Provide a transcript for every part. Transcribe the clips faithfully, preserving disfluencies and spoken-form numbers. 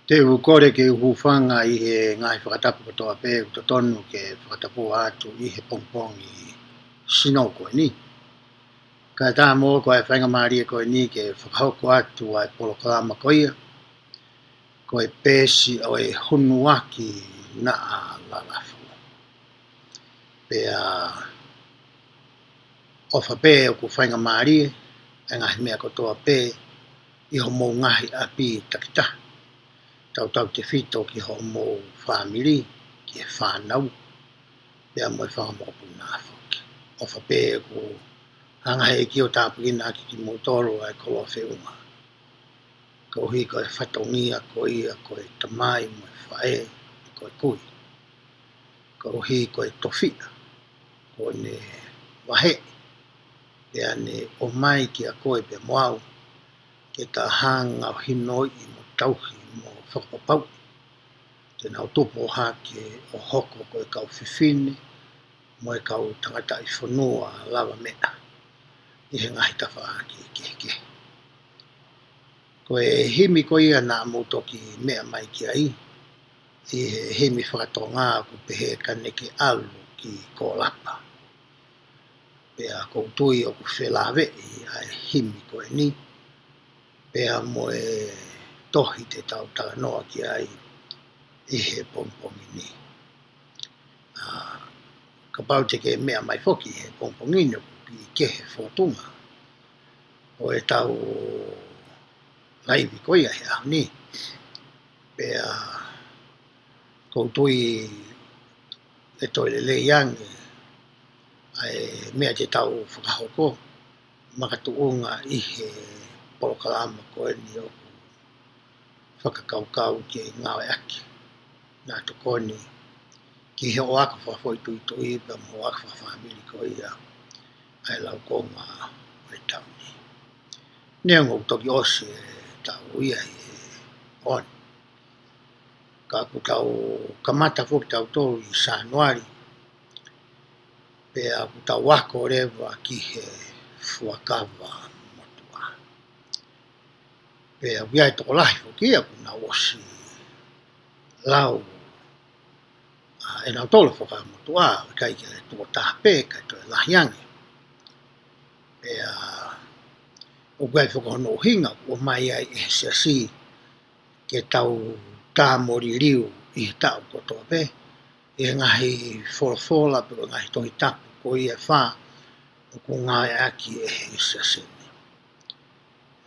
Te u kole ke u hūfanga ʻi he ngaahi fakatapu kotoa pē ʻoku totonu ke fakatapua atu ʻi he pongipongi sino ko eni. Kae ʻatā mo au ko e faingamālie ko eni ke fakahoko atu ʻa e polokalama ko ia, ko e Peesi ʻo e Hunuaki Naʻa Lalafu. Pea ʻofa pē ʻoku faingamālie ʻa e ngaahi meʻa kotoa pē ʻi hoʻomou ngaahi ʻapi takitaha. Tautautefito ki hoʻomou fāmili, ki he fānau, pea mo e fanga mokopuna foki. ʻOfa pē ʻoku hanga ʻe he ʻEiki ʻo tāpuakiʻi kimoutolu ʻa e koloa feʻunga. Koeʻuhi ko e fatongia ko ia ko e tamai mo e faʻē, ko e kui. Koeʻuhi ko e tofiʻa kuo ne vaheʻi, pea ne ʻomai kiate koe pea mo au, ke ta hanga ʻo hinoiʻi mo tauhi mo fakapapauʻi te nau tupu hake ʻo hoko ko e kau fefine mo e kau tangataʻi fonua lavameʻa ʻi he ngaahi tafaʻaki kehekehe. Ko e himi ko ia naʻa mou toki meʻa mai ki ai, ʻi he himi faka-Tonga ʻoku pehē: Ka ne ke ʻalu ki Kōlapa. Pea ʻoku ou tui ʻoku felāveʻi ʻa e himi ko eni pea mo e tohi te tau talanoa ki ai ʻi he pongipongi ni. ʻA, kapau te ke meʻa mai foki he pongipongi ni ʻoku piki kehe fōtunga ʻo ʻetau laivi ko ia he ʻaho ni. Pea ʻoku ou tui ʻe toe lelei ange ʻa e meʻa te tau fakahoko makatuʻunga ʻi he polokalama ko eni ʻoku fakakaukau ke ngāueʻaki naʻa tokoni ki he ʻoaka fakafoʻituitui pea mo e ʻoaka fakafāmili ko ia ʻa e laukonga ʻo e taʻu ni. Neongo ʻoku toki ʻosi e taʻu ia he ʻaho ni, ka ʻoku tau kamata foki tautolu ʻi Sānuali, pea ʻoku tau ako leva ki he Fuakava Motuʻa. Pea ʻoku ʻi ai e tokolahi foki ia ʻoku nau ʻosi lau ʻa ʻenau tolo Fuakava Motuʻa, ʻikai ke tuʻo taha pē, kae toe lahi ange. Pea ʻoku ʻi ai foki hono ʻuhinga ʻoku ʻomai ai ʻe he Siasi ke tau tā mo liliu ʻi he taʻu kotoa pē ʻi he ngaahi folofola pe ko e ngaahi Tohi Tapu ko ia ʻe fā ʻoku ngāueʻaki ʻe he Siasi ni.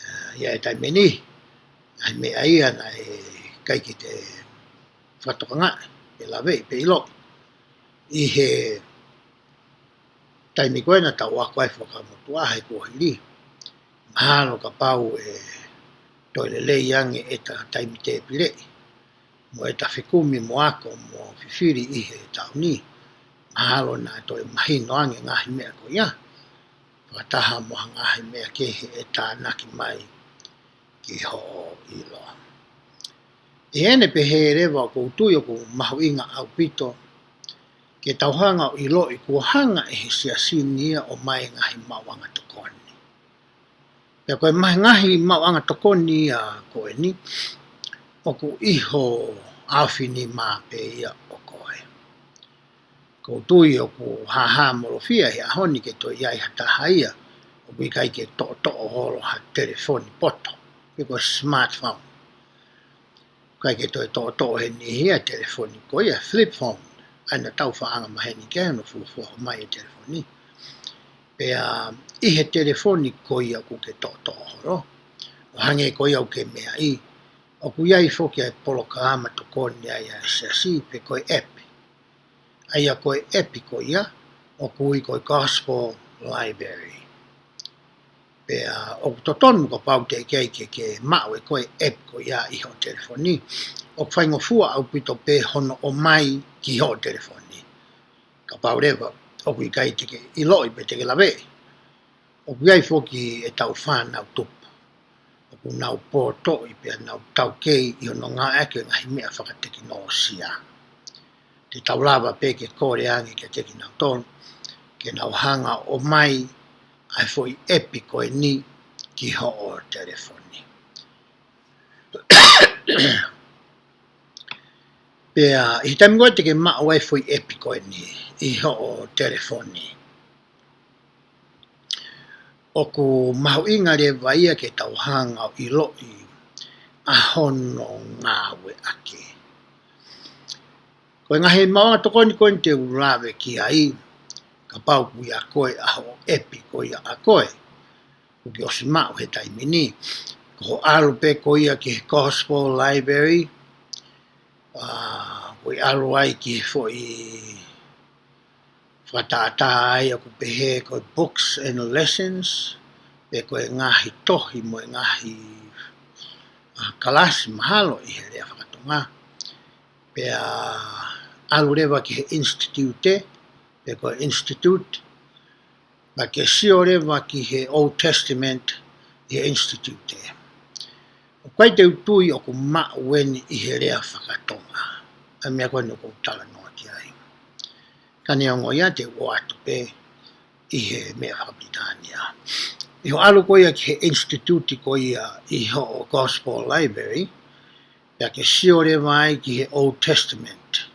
ʻA, ʻi he taimi ni, ngaahi meʻa ia naʻe ʻikai ke te fakatokangaʻi pe laveʻi pe ʻiloʻi ʻi he taimi ko ē naʻa tau ako ai Fuakava Motuʻa he kuohili. Mahalo kapau ʻe toe lelei ange ʻeta taimi tēpileʻi mo ʻeta fekumi mo ako mo fifili ʻi he taʻu ni, mahalo naʻa toe mahino ange ngaahi meʻa ko ia, fakataha mo ha ngaahi meʻa kehe ʻe tānaki mai ki hoʻo ʻiloa. ʻI heʻene pehē leva, ʻoku ou tui ʻoku mahuʻinga ʻaupito ke tau hanga ʻo ʻiloʻi kuo hanga ʻe he Siasi ni ia ʻo ʻomai ngaahi maʻuʻanga tokoni. Pea ko e maʻu ngaahi maʻuʻanga tokoni ia ko eni, ʻoku ʻi ho ʻaofinima pē ia ʻo koe. ʻOku ou tui ʻoku hāhāmolofia he ʻaho ni ke toe ʻi ai ha taha ia ʻoku ʻikai ke toʻotoʻo holo ha telefoni poto, pe ko e smartphone. ʻIkai ke toe toʻotoʻo he niʻihi ia e telefoni ko ia flip phone, ʻa ia naʻa tau faʻa anga maheni ki ai hono fuofua ʻomai e telefoni. Pea ʻi he telefoni ko ia ʻoku ke toʻotoʻo holo, ʻo hangē ko ia ʻoku ke meaʻi, ʻoku ʻi ai foki ʻa e polokalama tokoni ai ʻa e Siasi pe ko e ʻepi. ʻA ia ko e ʻepi ko ia ʻoku ui ko e Gospel Library. Pea ʻoku totonu kapau te ke, ke, ke maʻu ʻe koe e ʻepi ko ia ʻi hoʻo telefoni, ʻoku faingofua ʻaupito pē hono ʻomai ki hoʻo telefoni. Kapau leva ʻoku ʻikai te ke ʻiloʻi pe te ke laveʻi, ʻoku ʻi ai foki ʻetau fānau tupu ʻoku nau pōtoʻi pea nau taukei ʻi hono ngāueʻaki e ngaahi meʻa fakatekinolosia. Te tau lava pē ke kole ange kiate kinautolu ke nau hanga ʻo ʻomai ʻa e foʻi ʻepi ko eni ki hoʻo telefoni. Pea ʻi he taimi ko ē te ke maʻu ai e foʻi ʻepi ko eni ʻi hoʻo telefoni, ʻoku mahuʻinga leva ia ke tau hanga ʻo ʻiloʻi ʻa hono ngāueʻaki. Ko e ngaahi maʻuʻanga tokoni ko eni te u lave ki ai, kapau ʻoku ʻi ai ʻa koe ʻa hoʻo ʻepi ko ia ʻa koe, ʻoku ke ʻosi maʻu he taimi ni. Ko hoʻo ʻalu pē ko ia ki he Gospel Library, ʻa, ko e ʻalu ai ki he foʻi fakatātā ai ʻoku pehē ko e Books and Lessons, pe ko e ngaahi tohi mo e ngaahi, ʻa, kalasi mahalo ʻi he lea fakatonga. Pea ʻalu leva ki he Institute, pe ko e Institute, pea ke sio leva ki he Old Testament ʻi he Institute. ʻOku ʻikai te u tui ʻoku maʻu eni ʻi he lea fakatonga ʻa e meʻa ko eni ʻoku ou talanoa ki ai. Ka neongo ia te u ʻoatu pē ʻi he meʻa fakapilitānia. ʻI hoʻo ʻalu ko ia ki he Institute ko ia ʻi hoʻo Gospel Library, pea ke sio leva ai ki he Old Testament.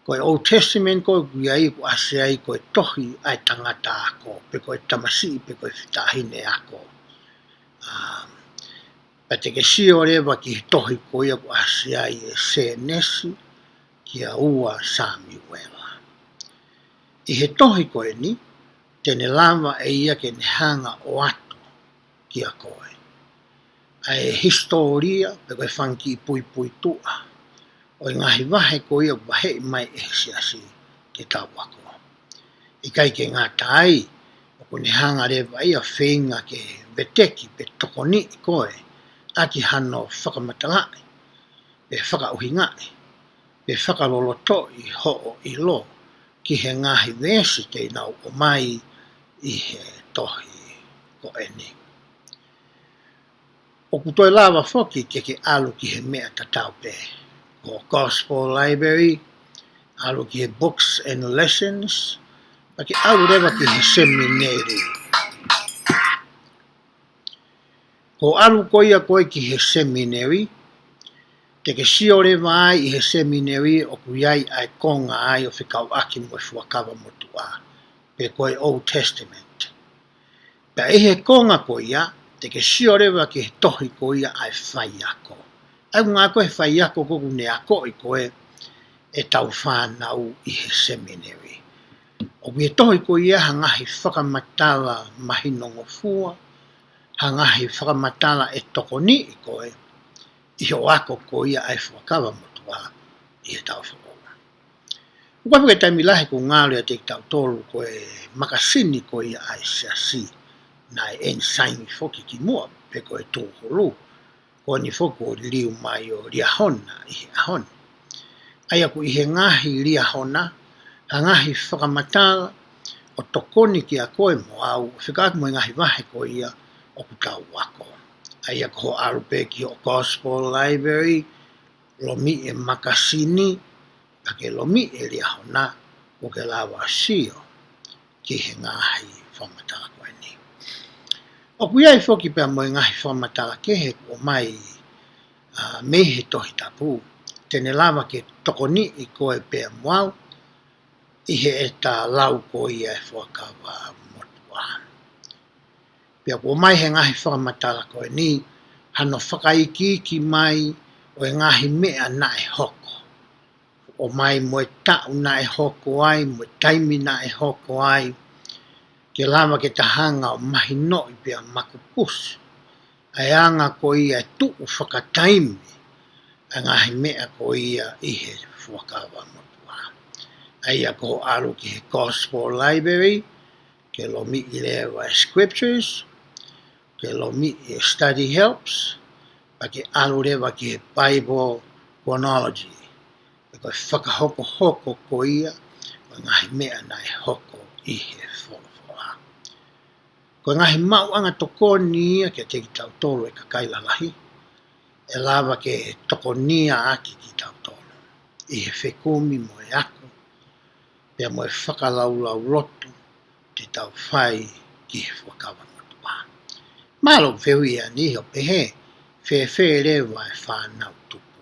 Ko e Old Testament ko ē ʻoku ʻi ai, ʻoku ʻasi ai ko e tohi ʻa e tangata ako, pe ko e tamasiʻi, pe ko e fefine ako. ʻA, pea te ke sio leva ki he tohi ko ia ʻoku ʻasi ai e Sēnesi kia ua Samiuela. ʻI he tohi ko eni, te ne lava ʻe ia ke ne hanga ʻo ʻoatu kia koe ʻa e hisitōlia, pe ko e fanga kiʻi puipuituʻa ʻo e ngaahi vahe ko ia ʻoku vaheʻi mai ʻe he siasi ke tau ako. ʻIkai ke ngata ai, ʻoku ne hanga leva ia ʻo feinga ke veteki pe tokoniʻi koe ʻaki hano fakamatalaʻi, pe fakaʻuhingaʻi, pe fakalolotoʻi hoʻo ʻilo ki he ngaahi veesi te nau ʻomai ʻi he tohi ko eni. ʻOku toe lava foki ke ke ʻalu ki he meʻa tatau pē, ko e Gospel Library, ʻalu ki he Books and Lessons, pea ke ʻalu leva ki he semineli. Ko hoʻo ʻalu ko ia ko ē ki he semineli, te ke sio leva ai ʻi he semineli ʻoku ʻi ai ʻa e konga ai ʻo fekauʻaki mo e Fuakava Motuʻa, pe ko e Old Testament. Pea ʻi he konga ko ia, te ke sio leva ki he tohi ko ia ʻa e faiako. ʻA ia ʻoku ngāueʻaki ʻe he faiako ko ē ʻoku ne akoʻi ko ē ʻetau fānau ʻi he semineli. ʻOku ʻi he tohi ko ia ha ngaahi fakamatala mahinongofua, ha ngaahi fakamatala ʻe tokoniʻi koe ʻi hoʻo ako ko ia ʻa e Fuakava Motuʻa ʻi he taʻu foʻou. ʻOku ʻi ai foki e taimi lahi ʻoku ngalo ʻiate kitautolu ko e makasini ko ia ʻa e siasi, naʻe eni saini foki kimuʻa, pe ko e Tūhulu, ko eni foki kuo liliu mai ʻo Liahona ʻi he ʻaho ni. ʻA ia ʻoku ʻi he ngaahi Liahona ha ngaahi fakamatala ʻo tokoni kiate koe mo au, fekauʻaki mo e ngaahi vahe ko ia ʻoku tau ako. ʻA ia ko hoʻo ʻalu pē ki hoʻo Gospel Library, lomiʻi e makasini, pea ke lomiʻi e Liahona, ʻoku ke lava ʻo sio ki he ngaahi fakamatala ko eni. ʻOku ʻi ai foki pea mo e ngaahi fakamatala kehe ʻoku ʻomai, ʻa, mei he Tohi Tapu, te ne lava ke tokoniʻi koe pea mo au ʻi heʻeta lau ko ia e Fuakava Motuʻa. Pea ʻoku ʻomai ʻe he ngaahi fakamatala ko eni hano fakaikiiki mai ʻo e ngaahi meʻa naʻe hoko, ʻomai mo e taʻu naʻe hoko ai, mo e taimi naʻe hoko ai, ke lava ke ta hanga ʻo mahinoʻi pea makupusi ʻa e anga ko ia e tuʻu fakataimi ʻa e ngaahi meʻa ko ia ʻi he Fuakava Motuʻa. ʻA ia ko hoʻo ʻalu ki he Gospel Library, ke lomiʻi leva e Scriptures, ke lomiʻi e Study Helps, pea ke ʻalu leva ki he Bible Chronology, pe ko e fakahokohoko ko ia ʻo e ngaahi meʻa naʻe hoko ʻi he folofola. Ko e ngaahi maʻuʻanga tokoni ia kiate kitautolu e kakai lalahi, ʻe lava ke tokonia ʻaki kitautolu ʻi he fekumi mo e ako, pea mo e fakalaulauloto te tau fai ki he Fuakava Motuʻa. Mālō e fehuʻi ʻanai ʻo pehē, fēfē leva e fānau tupu?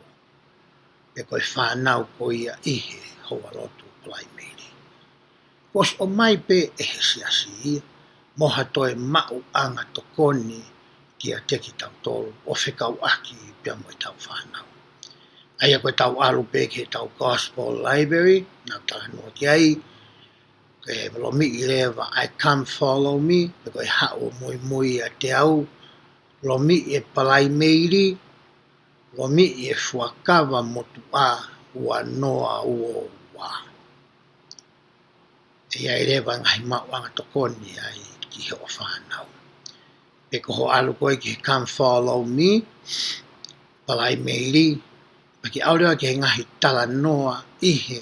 pe ko e fānau ko ia ʻi he houalotu Palaimeli. Kuo ʻosi ʻomai pē ʻe he siasi ia mo ha toe maʻuʻanga tokoni kiate kitautolu ʻo fekauʻaki pea mo ʻetau fānau. ʻA ia ko ʻetau ʻalu pē ki heʻetau Gospel Library, naʻa ku talanoa ki ai, ke lomiʻi leva ʻa e Come Follow Me, pe ko e Haʻu ʻo Muimui ʻIate Au, lomiʻi e Palaimeli, lomiʻi e Fuakava Motuʻa ua noa ua ua. ʻE ʻi ai leva ngaahi maʻuʻanga tokoni ai ki hoʻo fānau. Pe ko hoʻo ʻalu koe ki he Come Follow Me, Palaimeli, pea ke ʻalu leva ki he ngaahi talanoa ʻi he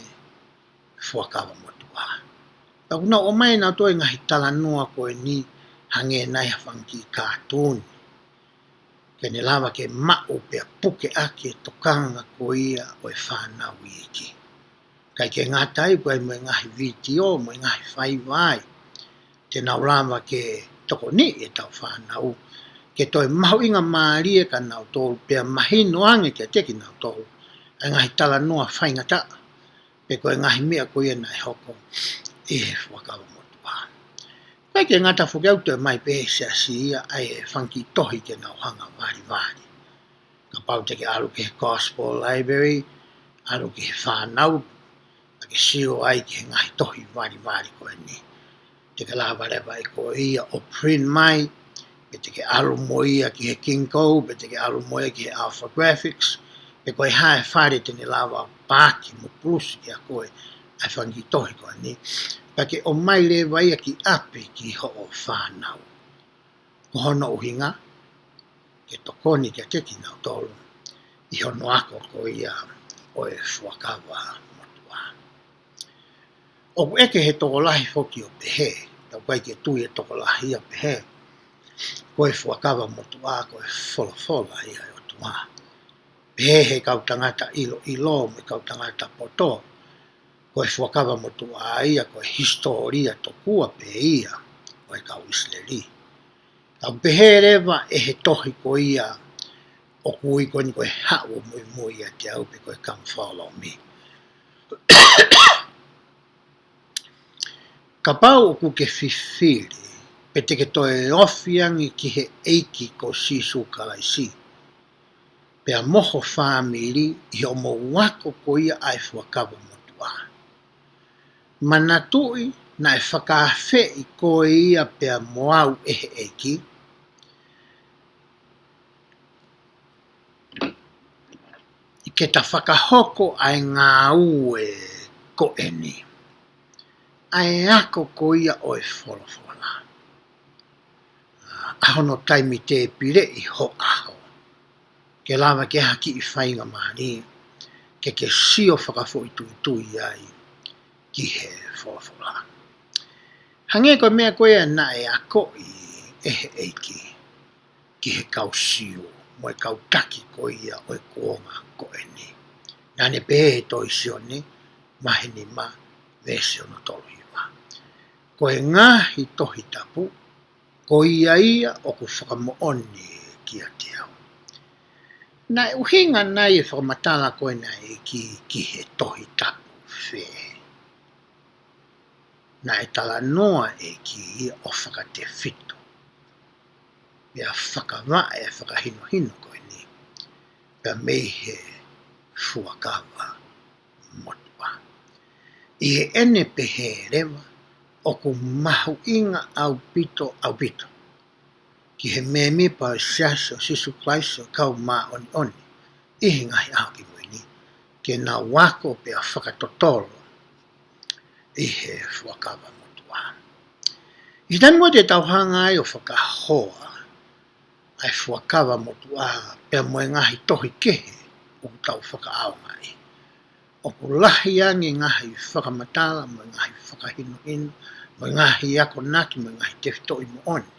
Fuakava Motuʻa. Pea ʻoku nau ʻomai ʻenautolu e ngaahi talanoa ko eni hangē nai ha fanga kiʻi kātuni, ke ne lava ke maʻu pea puke ʻaki e tokanga ko ia ʻo e fānau iiki. ʻIkai ke ngata ai, ʻoku ʻi ai mo e ngaahi vitiō, mo e ngaahi faiva ai te nau lava ke tokoniʻi ʻetau fānau ke toe mahuʻingamālie kia nautolu pea mahino ange kiate kinautolu ʻa e ngaahi talanoa faingataʻa pe ko e ngaahi meʻa ko ia naʻe hoko ʻi he Fuakava Motuʻa. ʻIkai ke ngata foki, ʻoku toe ʻomai pē ʻe he siasi ia ʻa e fanga kiʻi tohi ke nau hanga ʻo valivali. Kapau te ke ʻalu ki he Gospel Library, ʻalu ki he fānau, pea ke sio ai ki he ngaahi tohi valivali ko eni. Te ke lava leva ʻe koe ia ʻo print mai, pe te ke ʻalu mo ia ki he Kinko, pe te ke ʻalu mo ia ki he Alpha Graphics, pe ko e hā e fale te ne lava ʻo paaki mo pulusi kia koe ʻa e fanga kiʻi tohi ko eni. Pea ke ʻomai leva ia ki ʻapi ki hoʻo fānau. Ko hono ʻuhinga, ke tokoni kiate kinautolu ʻi hono ako ko ia ʻo e Fuakava Motuʻa. ʻOku ʻeke ʻe he tokolahi foki ʻo pehē, tau ʻikai ke tui e tokolahi ia ʻo pehē, ko e Fuakava Motuʻa ko e folofola ia ʻa e ʻOtua. Pehē ʻe he kau tangata ʻiloʻilo mo e kau tangata poto, ko e Fuakava Motuʻa ia ko e hisitōlia tokua pē ia ʻo e kau ʻIsileli. Ka ʻoku pehē leva ʻe he tohi ko ia ʻoku ui ko eni ko e Haʻu ʻo Muimui ʻIate Au pe ko e Come Follow Me. Kapau ʻoku ke fifili, pe te ke toe ofi ange ki he ʻEiki ko Sīsū Kalaisi, pea mo ho fāmili ʻi hoʻomou ako ko ia ʻa e Fuakava Motuʻa. Manatuʻi naʻe fakaafeʻi koe ia pea mo au ʻe he ʻEiki ke ta fakahoko ʻa e ngāue ko eni, ʻa e ako ko ia ʻo e folofola, ʻa hono taimi tēpileʻi ho ʻaho, ke lava ke ʻi ai ha kiʻi faingamālie ke ke sio fakafoʻituitui ai ki he folofola. Hangē ko e meʻa ko ia naʻe akoʻi ʻe he ʻEiki ki he kau Siu mo e kau taki ko ia ʻo e kuonga ko eni. Naʻa ne pehē ʻi he tohi Sione, vahe nima, veesi ono tolu hiva: Ko e ngaahi Tohi Tapu, ko ia ia ʻoku fakamoʻoni kiate au. Naʻe ʻuhinga nai e fakamatala ko ena ʻa e ʻEiki ki he Tohi Tapu fē? Naʻe talanoa e ʻEiki ia ʻo fakatefito, pea fakavaʻe e fakahinohino ko eni pea mei he Fuakava Motuʻa. ʻI heʻene pehē leva, ʻoku mahuʻinga ʻaupito, ʻaupito ki he mēmipa ʻo e Siasi ʻo Sīsū Kalaisi ʻo e Kau Māʻoniʻoni ʻi he Ngaahi ʻAho Kimui Ni ke nau ako pea fakatotolo ʻi he Fuakava Motuʻa. ʻI he taimi ko ē te tau hanga ai ʻo fakahoa ʻa e Fuakava Motuʻa pea mo e ngaahi tohi kehe ʻoku tau fakaʻaongaʻi, ʻoku lahi ange ngaahi fakamatala, mo e ngaahi fakahinohino, mo e ngaahi akonaki, mo e ngaahi tefitoʻi moʻoni,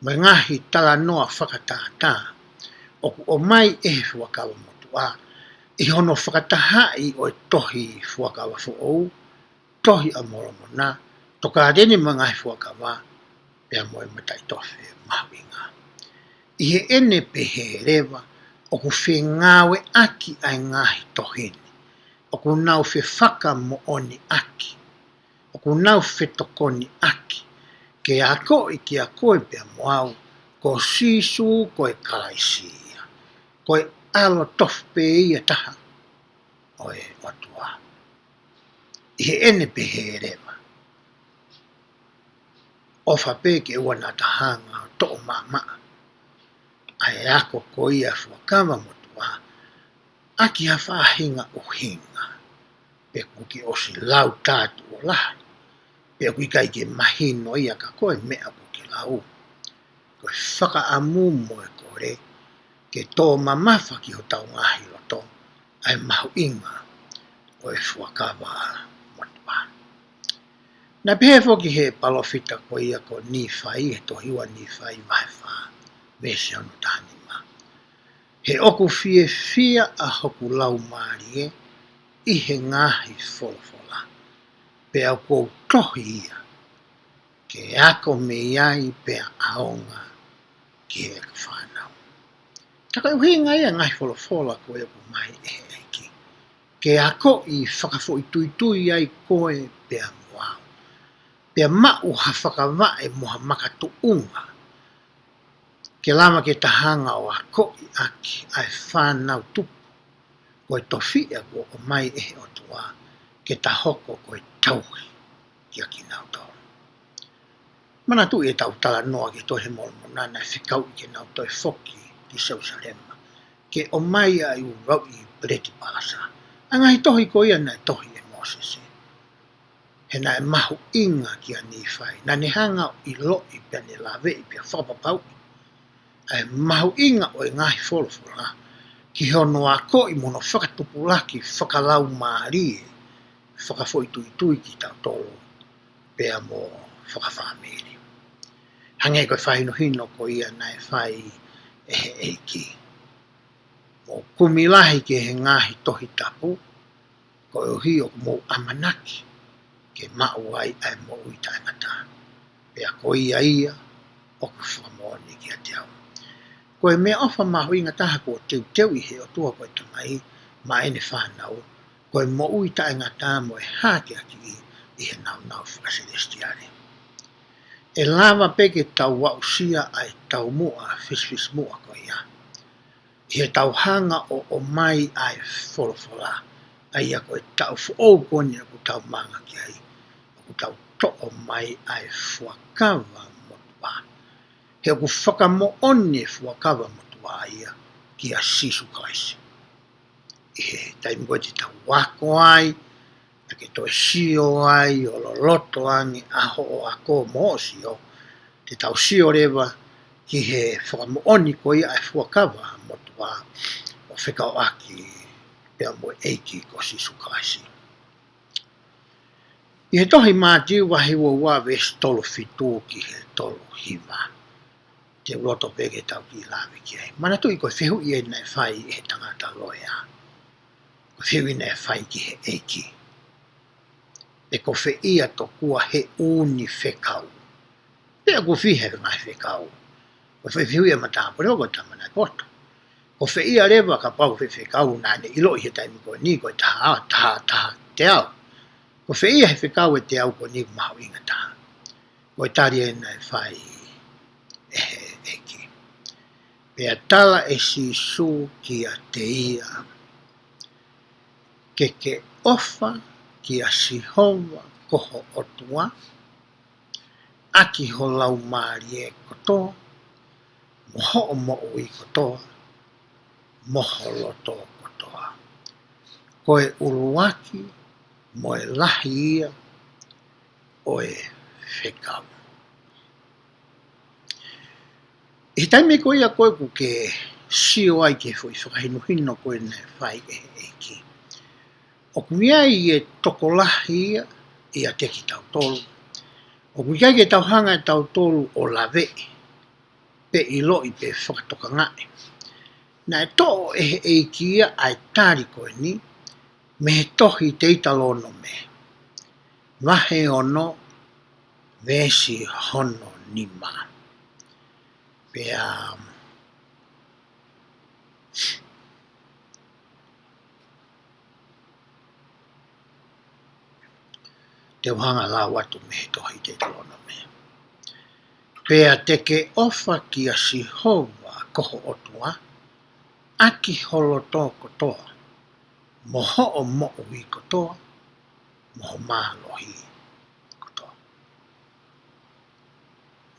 mo e ngaahi talanoa fakatātā ʻoku ʻomai ʻe he Fuakava Motuʻa ʻi hono fakatahaʻi ʻo e tohi Fuakava Foʻou, Tohi ʻa Molomona, Tokāteline mo e Ngaahi Fuakava, pea mo e Mataʻitofe Mahuʻinga. ʻI heʻene pehē leva, ʻoku fengāueʻaki ʻa e ngaahi tohi ni, ʻoku nau fefakamoʻoniʻaki, ʻoku nau fetokoniʻaki, ke akoʻi kiate koe pea mo au, ko Sīsū ko e Kalaisi ia, ko e ʻAlo tofu pē ia taha ʻo e ʻOtua. ʻI heʻene pehē leva, ʻofa pē ke ʻoua naʻa ta hanga ʻo toʻo maʻamaʻa ʻa e ako ko ia Fuakava Motuʻa, ʻaki ha faʻahinga ʻuhinga, pe kuo ke ʻosi lau tā tuʻo lahi, pe ʻoku ʻikai ke mahino ia kia koe e meʻa kuo ke lau. Ko e fakaʻamu mo e kole, ke tō mamafa ki hotau ngaahi loto ʻa e mahuʻinga ʻo e Fuakava Motuʻa. Naʻe pehē foki ʻe he palōfita ko ia ko Nīfai, he tohi ua Nīfai vahe fā, veesi ono taha nima: He ʻoku fiefia ʻa hoku laumālie ʻi he ngaahi folofola, pea ʻoku ou tohi ia, ke ako mei ai pea ʻaonga ki heʻeku fānau. Tā ko e ʻuhinga ia e ngaahi folofola ko ia ʻoku ʻomai ʻe he ʻEiki, ke akoʻi fakafoʻituitui ai koe pea mo au, pea maʻu ha fakavaʻe mo ha makatuʻunga, ke lava ke ta hanga ʻo akoʻi ʻaki ʻa e fānau tupu, ko e tofiʻa kuo ʻomai ʻe he ʻOtua, ke ta hoko ko e tauhi kiate kinautolu. Manatuʻi ʻetau talanoa ki he Tohi Molomona, naʻe fekauʻi ke nau toe foki ki Selusalema, ke ʻomai ʻa e ʻū lauʻi peleti palasa, ʻa e ngaahi tohi ko ia naʻe tohi ʻe Mōsese. He naʻe mahuʻinga kia Nīfai, naʻa ne hanga ʻo ʻiloʻi pea ne laveʻi pea fakapapauʻi ʻa e mahuʻinga ʻo e ngaahi folofola ki hono akoʻi mo hono fakatupulaki fakalaumālie, fakafoʻituitui kitautolu pea mo fakafāmili. Hangē ko e fakahinohino ko ia naʻe fai ʻe he ʻEiki: Mou kumi lahi ki he ngaahi Tohi Tapu, koeʻuhi ʻoku mou ʻamanaki ke maʻu ai ʻa e moʻui taʻengata, pea ko ia ia ʻoku fakamoʻoni kiate au. Ko e meʻaʻofa mahuʻinga taha kuo teuteuʻi ʻe he ʻOtua ko e Tamai maʻa ʻene fānau, ko e moʻui taʻengata mo e hākeakiʻi ʻi he nāunau fakasilesitiale. ʻE lava pē ke tau aʻusia ʻa e taumuʻa fisifisimuʻa ko ia ʻi heʻetau hanga ʻo ʻomai ʻa e folofola, ʻa ia ko e taʻu foʻou ko eni ʻoku tau maʻu ki ai, ʻoku tau toʻo mai ʻa e Fuakava Motuʻa. He ʻoku fakamoʻoni e Fuakava Motuʻa ia kia Sīsū Kalaisi. ʻI he taimi ko ē te tau ako ai, naʻa ke toe sio ai ʻo loloto ange ʻa hoʻo ako mo hoʻo sio, te tau sio leva ki he fakamoʻoni ko ia ʻa e Fuakava Motuʻa ʻo fekauʻaki pea mo e ʻEiki ko Sīsū Kalaisi. ʻI he tohi Mātiu vahe ua ua veesi tolu fitu ki he tolu hiva, te u loto pē ke tau kiʻi lave ki ai. Manatuʻi ko e fehuʻi eni naʻe fai ʻe he tangata loea. Ko e fehuʻi naʻe fai ki he ʻEiki: Pe ko fē ia tokua he ʻū fekau? Pe ʻoku fiha e ngaahi fekau? Ko e fehuʻi ia matāpule ko e tama naʻe poto. Ko fē ia leva kapau ko e fekau naʻa ne ʻiloʻi he taimi ko eni ko e taha, taha, taha teau? Ko fē ia he fekau ʻe teau ko eni mahuʻinga taha? Ko e tali eni naʻe fai ʻe he ʻEiki. Pea tala ʻe Sīsū kiate ia: Ke ke ʻofa kia Sihova ko ho ʻOtua ʻaki ho laumālie kotoa, mo hoʻo moʻui kotoa, mo ho loto kotoa. Ko e ʻuluaki mo e lahi ia ʻo e fekau. ʻI he taimi ko ia ko ē ʻoku ke sio ai ki he foʻi fakahinohino ko ē naʻe fai ʻe he ʻEiki, ʻoku ʻi ai e tokolahi ia ʻiate kitautolu ʻoku ʻikai ke tau hanga ʻe tautolu ʻo laveʻi pe ʻiloʻi pe fakatokangaʻi. Naʻe toʻo ʻe he ʻEiki ia ʻa e tali ko eni mei he tohi Teutalōnome vahe ono veesi hono nima. Pea, Te u hanga ʻo lau atu mei he tohi Teutalōnome. Pea te ke ʻofa kia Sihova ko ho ʻOtua ʻaki ho loto kotoa, mo hoʻo moʻui kotoa, mo ho mālohi kotoa.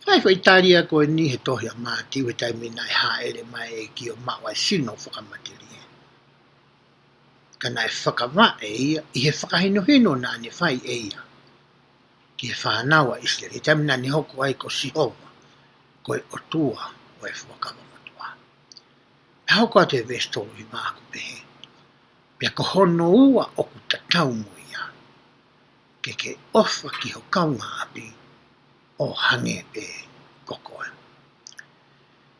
Fai foʻi tali ko eni he tohi ʻa Mātiu he taimi naʻe hāʻele mai e ʻEiki ʻo maʻu ʻa e sino fakamatelie. Ka naʻe fakavaʻe ia ʻi he fakahinohino naʻa ne fai ʻe ia ki he fānau ʻa ʻIsileli, taimi naʻa ne hoko ai ko Sihova ko e ʻOtua ʻo e Fuakava Motuʻa. Pea hoko atu e veesi tolu hiva ʻoku pehē: Pea ko hono ua ʻoku tatau mo ia, ke ke ʻofa ki ho kaungāʻapi ʻo hangē pē ko koe.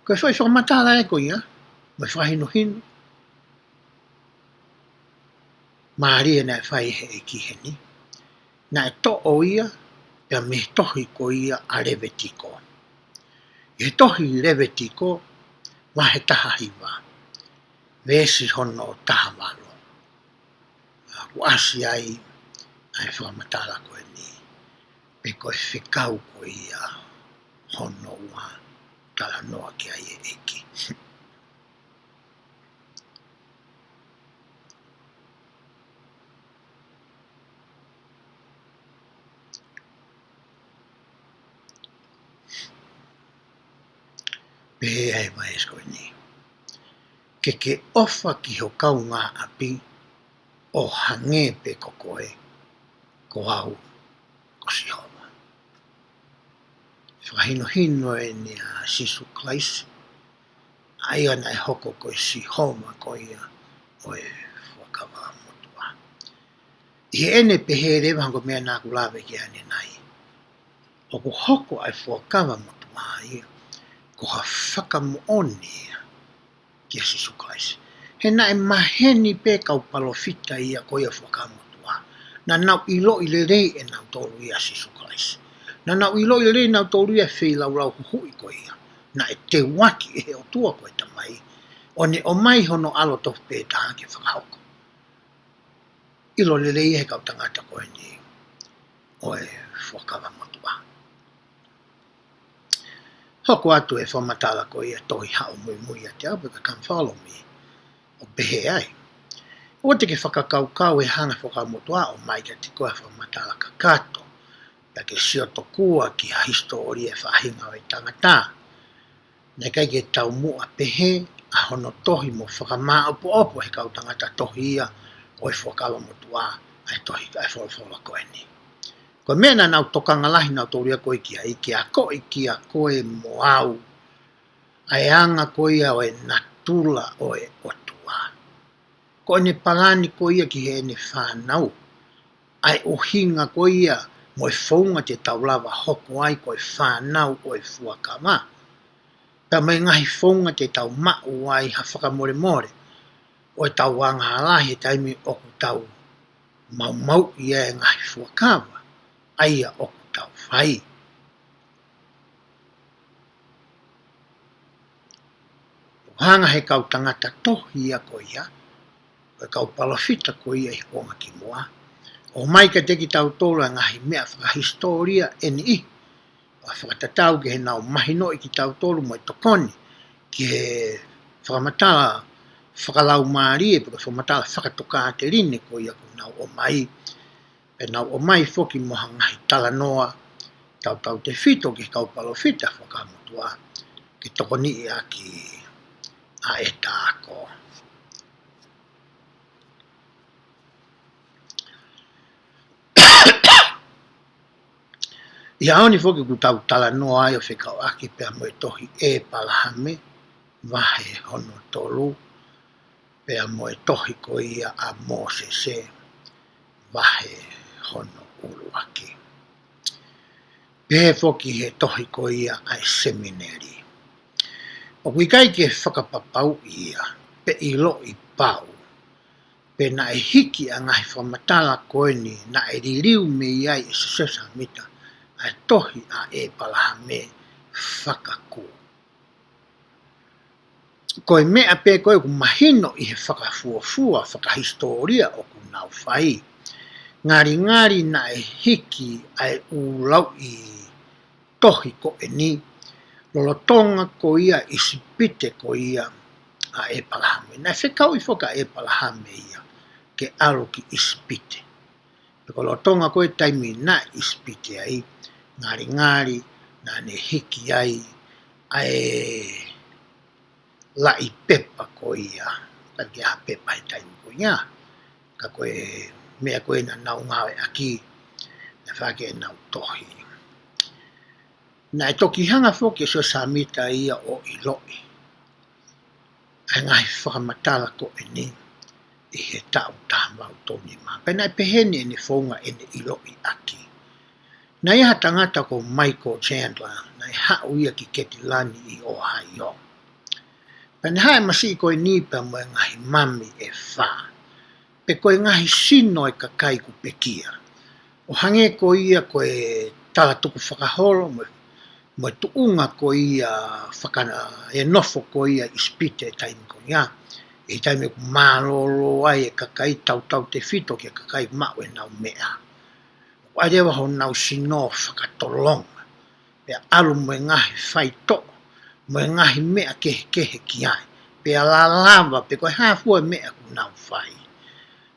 Ko e foʻi fakamatala ē ko ia, mo e fakahinohino mālie naʻe fai he ʻEiki heni, naʻe toʻo ia pea mei he tohi ko ia ʻa Levitiko. ʻI he tohi Levitiko, vahe taha hiva, veesi hono taha valu. ʻOku ʻasi ai ʻa e fakamatala ko eni, pe ko e fekau ko ia hono ua talanoa ki ai e ʻEiki. Pehē ai e veesi ko eni: Ke ke ʻofa ki ho kaungāʻapi ʻo hangē pē ko koe, ko au ko Sihova. Fakahinohino eni ʻa Sīsū Kalaisi, ʻa ia naʻe hoko ko e Sihova ko ia ʻo e Fuakava Motuʻa. ʻI heʻene pehē leva, ko e meʻa naʻa ku lave ki ai ʻanenai, ʻoku hoko ʻa e Fuakava Motuʻa ia ko ha fakamoʻoni ia kia Sīsū Kalaisi. He naʻe maheni pē kau palōfita ia ko ia Fuakava Motuʻa, naʻa nau ʻiloʻi lelei ʻe nautolu ia Sīsū Kalaisi. Naʻa nau ʻiloʻi lelei ʻe nautolu ia e feilaulau huhuʻi ko ia naʻe teuaki ʻe he ʻOtua ko e Tamai, ʻo ne ʻomai hono ʻAlo tofu pē taha ke fakahoko. ʻIlo lelei ia he kau tangata ko eni ʻo e Fuakava Motuʻa. Hoko atu e fakamatala ko ia, tohi Haʻu Muimui ʻIate Au, pe ko e Come Follow Me, ʻo pehē ai: ʻOua te ke fakakaukau ʻe hanga ʻe he Fuakava Motuʻa ʻo ʻomai kiate koe ha fakamatala kakato, pea ke sio tokua ki ha hisitōlia ʻo e faʻahinga ʻo e tangata. Naʻe ʻikai ke taumuʻa pehē ʻa hono tohi mo fakamāʻopoʻopo ʻe he kau tangata tohi ia ʻo e Fuakava Motuʻa ʻa e tohi, ʻa e folofola ko eni. Ko e meʻa naʻa nau tokanga lahi nautolu ia ko ē ki ai, ke akoʻi kiate koe mo au ʻa e anga ko ia ʻo e natula ʻo e ʻOtua. Ko ʻene palani ko ia ki heʻene fānau, ʻa e ʻuhinga ko ia mo e founga te tau lava hoko ai ko e fānau ʻo e fuakava, pea mo e ngaahi founga te tau maʻu ai ha fakamolemole ʻo ʻetau angahala he taimi ʻoku tau maumauʻi ai e ngaahi fuakava ʻa ia ʻoku tau fai. ʻOku hanga ʻe he kau tangata tohi ia ko ia, ko e kau palōfita ko ia ʻi he kuonga kimuʻa, ʻo ʻomai kiate kitautolu ʻa e ngaahi meʻa fakahisitōlia ʻe niʻihi, ʻo fakatatau ki heʻenau mahinoʻi kitautolu mo e tokoni ki he fakamatala fakalaumālie, pe ko e fakamatala fakatokāteline ko ia ʻoku nau ʻomai. Pea nau ʻomai foki mo ha ngaahi talanoa tautautefito ki he kau palōfita Fuakava Motuʻa, ke tokoniʻi ʻaki ʻa ʻeta ako. ʻI he ʻaho ni foki ʻoku tau talanoa ai ʻo fekauʻaki pea mo e tohi ʻĒpalahame, vahe hono tolu, pea mo e tohi ko ia ʻa Mōsese, vahe hono ʻuluaki. Pehē foki he tohi ko ia ʻa e semineli, ʻoku ʻikai ke fakapapauʻi ia, pe ʻiloʻi pau pe naʻe hiki ʻa e ngaahi fakamatala ko eni naʻe liliu mei ai ʻe Siosefa Sāmita ʻa e tohi ʻa ʻĒpalahame fakakū. Ko e meʻa pē ko ē ʻoku mahino ʻi he fakafuofua fakahisitōlia ʻoku nau fai, Ngalingali naʻe hiki ʻa e ʻū lauʻi tohi ko eni, lolotonga ko ia ʻIsipite ko ia ʻa ʻEpalahame. Naʻe fekauʻi foki ʻa ʻEpalahame ia ke ʻalu ki ʻIsipite. Pea ko e lolotonga ko e taimi naʻe ʻIsipite ai, ngalingali naʻa ne hiki ai ʻa e laʻi pepa ko ia, ka ke ha pepa he taimi ko ia, ka ko e meʻa ko ia naʻa nau ngāueʻaki, naʻe fai ʻaki ʻenau tohi. Naʻe toki hanga foki ʻe Siosefa Sāmita ia ʻo ʻiloʻi ʻa e ngaahi fakamatala ko eni ʻi he taʻu taha valu tolu nima. Pea naʻe peheni ʻene founga ʻene ʻiloʻi ʻaki. Naʻe ʻi ai ha tangata ko Michael Chandler, naʻe haʻu ia ki Ketilani ʻi Ohio. Pea ne haʻu e masiʻi ko eni pea mo e ngaahi mami ʻe fā. Pe ko e ngaahi sino ʻo e kakai kuo pekia. ʻO hangē ko ia ko e tala tukufakaholo mo, mo e tuʻunga ko ia fakana, e nofo ko ia ʻIsipite he taimi ko ia. He taimi ʻoku mālōlō ai e kakai, tautautefito ki he kakai maʻu ʻenau meʻa. ʻOku ʻi ai leva honau sino fakatolonga. Pea ʻalu mo e ngaahi faitoʻo, mo e ngaahi meʻa kehekehe ki ai. Pea lalava, pe ko e hā fua e meʻa ʻoku nau fai.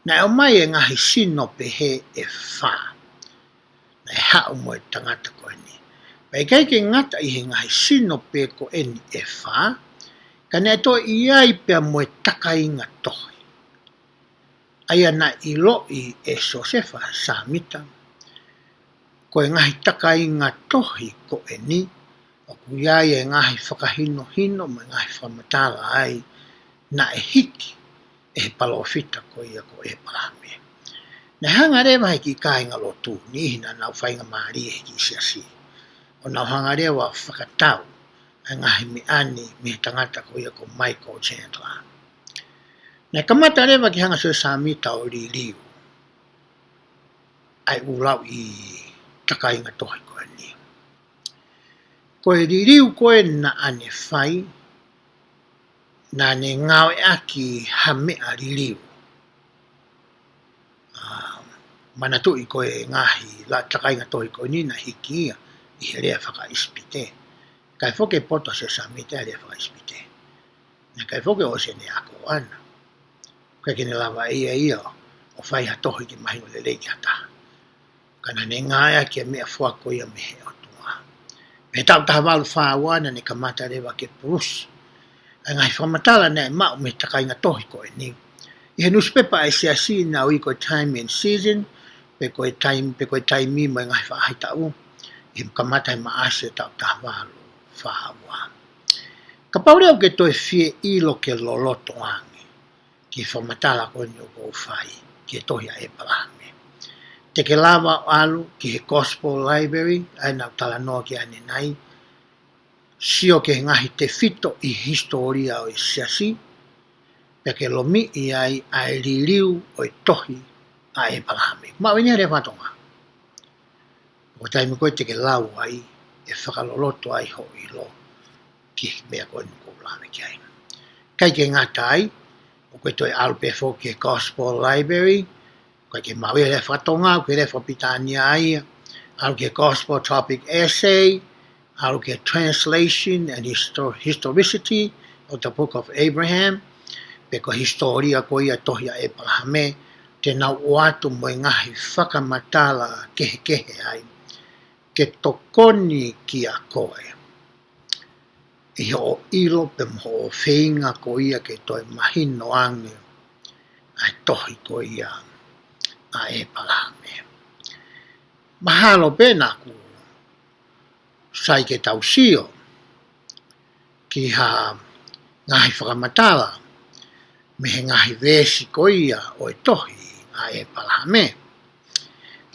Naʻe ʻomai e ngaahi sino pehē ʻe fā. Naʻe haʻu mo e tangata ko eni. Pea ʻikai ke ngata ʻi he ngaahi sino pē ko eni ʻe fā, ka naʻe toe ʻi ai pea mo e takainga tohi. ʻA ia naʻe ʻiloʻi ʻe Siosefa Sāmita, ko e ngaahi takainga tohi ko eni, ʻoku ʻi ai e ngaahi fakahinohino mo e ngaahi fakamatala ai naʻe hiki ʻe he palōfita ko ia ko ʻEpalahame. Naʻe hanga leva he kiʻi kāingalotu, niʻihi naʻa nau faingamālie he kiʻi siasi, ʻo nau hanga leva ʻo fakatau ʻa e ngaahi meʻa ni mei he tangata ko ia ko Michael Chandler. Naʻe kamata leva ke hanga ʻe Siosefa Sāmita ʻo liliu ʻa e ʻū lauʻi takainga tohi ko eni. Ko e liliu ko ē naʻa ne fai, naʻa ne ngāueʻaki ha meʻa liliu. ʻA, manatuʻi ko e ngaahi la-, takainga tohi ko eni naʻe hiki ia ʻi he lea fakaʻIsipite. Kae foki e poto ʻa Siosefa Sāmita he lea fakaʻIsipite. Naʻe ʻikai foki ʻosi ʻene ako ʻana. ʻIkai ke ne lava ʻe ia ia ʻo fai ha tohi ke mahino lelei ki ha taha. Ka naʻa ne ngāueʻaki e meʻa foaki ko ia mei he ʻOtua. Mei he taʻu taha valu fā ua naʻa ne kamata leva ke pulusi ʻa e ngaahi fakamatala naʻe maʻu mei he takainga tohi ko eni. ʻI he nusipepa ʻa e siasi naʻe ui ko e Time and Season, pe ko e Taimi, pe ko e Taimi mo e Ngaahi Faʻahitaʻu, ʻi he kamata he Maʻasi ʻo e taʻu taha valu fā ua. Kapau leva ʻoku ke toe fie ʻilo ke loloto ange ki he fakamatala ko eni ʻoku ou fai ki he tohi ʻa ʻEpalahame, te ke lava ʻo ʻalu ki he Gospel Library, ʻa ia naʻa ku talanoa ki ai ʻanenai, sio ki he ngaahi tefito ʻi he hisitōlia ʻo e siasi, pea ke lomiʻi ai ʻa e liliu ʻo e tohi ʻa ʻEpalahame. Maʻu eni he lea faka-Tonga. Ko e taimi ko ē te ke lau ai, ʻe fakaloloto ai hoʻo ʻilo ki he meʻa ko eni ʻoku ou lave ki ai. ʻIkai ke ngata ai, ʻoku ke toe ʻalu pē foki ki he Gospel Library, ʻikai ke maʻu ia he lea faka-Tonga, ko e lea faka-Pilitānia ia, ʻalu ki he Gospel Topic Essay, ʻalu ki he Translation and Histo-, Historicity of the Book of Abraham, pe ko e hisitōlia ko ia tohi ʻa ʻEpalahame, te nau ʻoatu mo e ngaahi fakamatala kehekehe ai, ke tokoni kiate koe ʻi hoʻo ʻilo pe mo hoʻo feinga ko ia ke toe mahino ange ʻa e tohi ko ia ʻa ʻEpalahame. Mahalo pē naʻa ku sai ke tau sio ki ha ngaahi fakamatala mei he ngaahi veesi ko ia ʻo e tohi ʻa ʻEpalahame.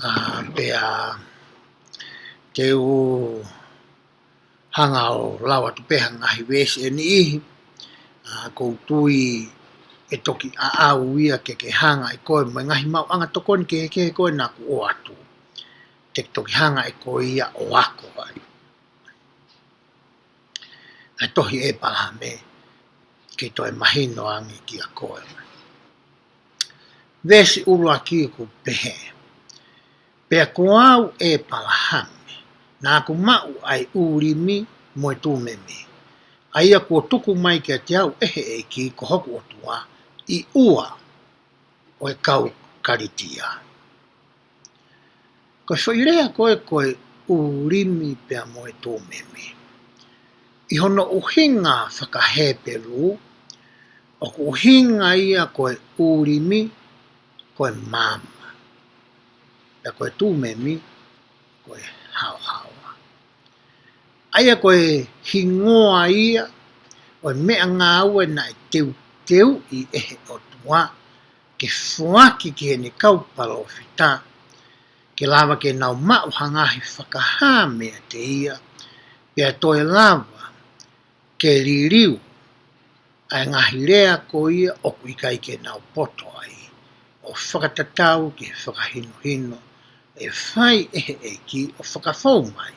ʻA, pea te u hanga ʻo lau atu pē ha ngaahi veesi ʻe niʻihi, ʻa, ʻoku ou tui ʻe toki ʻaʻau ia ke ke hanga ʻe koe mo e ngaahi maʻuʻanga tokoni kehekehe ko ē naʻa ku ʻoatu. Te ke toki hanga ʻe koe ia ʻo ako ai ʻa e tohi ʻa ʻEpalahame ke toe mahino ange kiate koe. Veesi ʻuluaki ʻoku pehē: Pea ko au, ʻĒpalahame, naʻa ku maʻu ʻa e ʻUlimi mo e Tumemi, ʻa ia kuo tuku mai kiate au ʻe he ʻEiki ko hoku ʻOtua, ʻi ʻUa ʻo e kau Kalitia. Ko e foʻi lea ko ē ko e ʻUlimi pea mo e Tumemi, ʻi hono ʻuhinga faka-Hepelū, ʻoku ʻuhinga ia ko e ʻUlimi ko e maama, pea ko e Tumemi ko e haohaoa. ʻA ia ko e hingoa ia ʻo e meʻangāue naʻe teuteuʻi ʻe he ʻOtua ke foaki ki heʻene kau palōfita, ke lava ke nau maʻu ha ngaahi fakahā meiate ia, pea toe lava ke liliu ʻa e ngaahi lea ko ia ʻoku ʻikai ke nau poto ai, ʻo fakatatau ki he fakahinohino ʻe fai ʻe he ʻEiki ʻo fakafou mai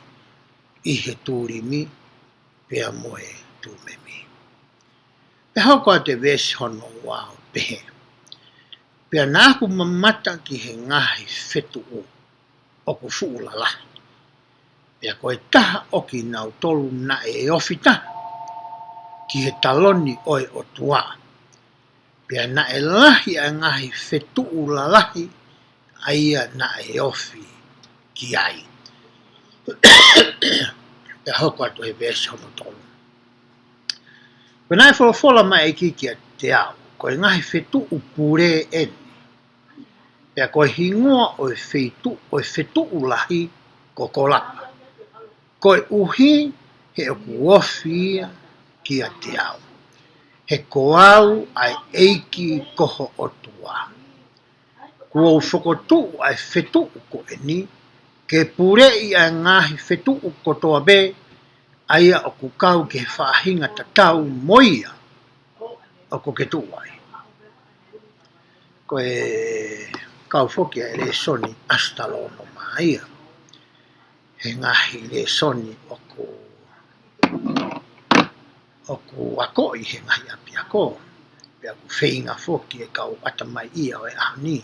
ʻi he ʻUlimi pea mo e Tumemi. Pea hoko atu e veesi hono ua ʻo pehē: Pea naʻa ku mamata ki he ngaahi fetuʻu ʻoku fuʻu lalahi, pea ko e taha ʻo kinautolu naʻe ofi taha ki he taloni ʻo e ʻOtua, pea naʻe lahi ʻa e ngaahi fetuʻu lalahi ʻa ia naʻe ofi ki ai. Pea hoko atu he veesi hono tolu: Pea naʻe folofola mai ʻEiki kiate au, Ko e ngaahi fetuʻu pule eni, pea ko e hingoa ʻo e feitu-, ʻo e fetuʻu lahi ko Kolapa, koeʻuhi he ʻoku ofi ia kiate au, he ko au ʻa e ʻEiki ko ho ʻOtua. Kuo u fokotuʻu ʻa e fetuʻu ko eni ke puleʻi ʻa e ngaahi fetuʻu kotoa pē, ʻa ia ʻoku kau ki he faʻahinga tatau mo ia ʻoku ke tuʻu ai. Ko e kau foki ʻa e lēsoni ʻasitalōnoma ia he ngaahi lēsoni ʻoku, ʻoku akoʻi he ngaahi ʻapiako. Pea ʻoku feinga foki e kau ʻatamaiʻia ʻo e ʻaho ni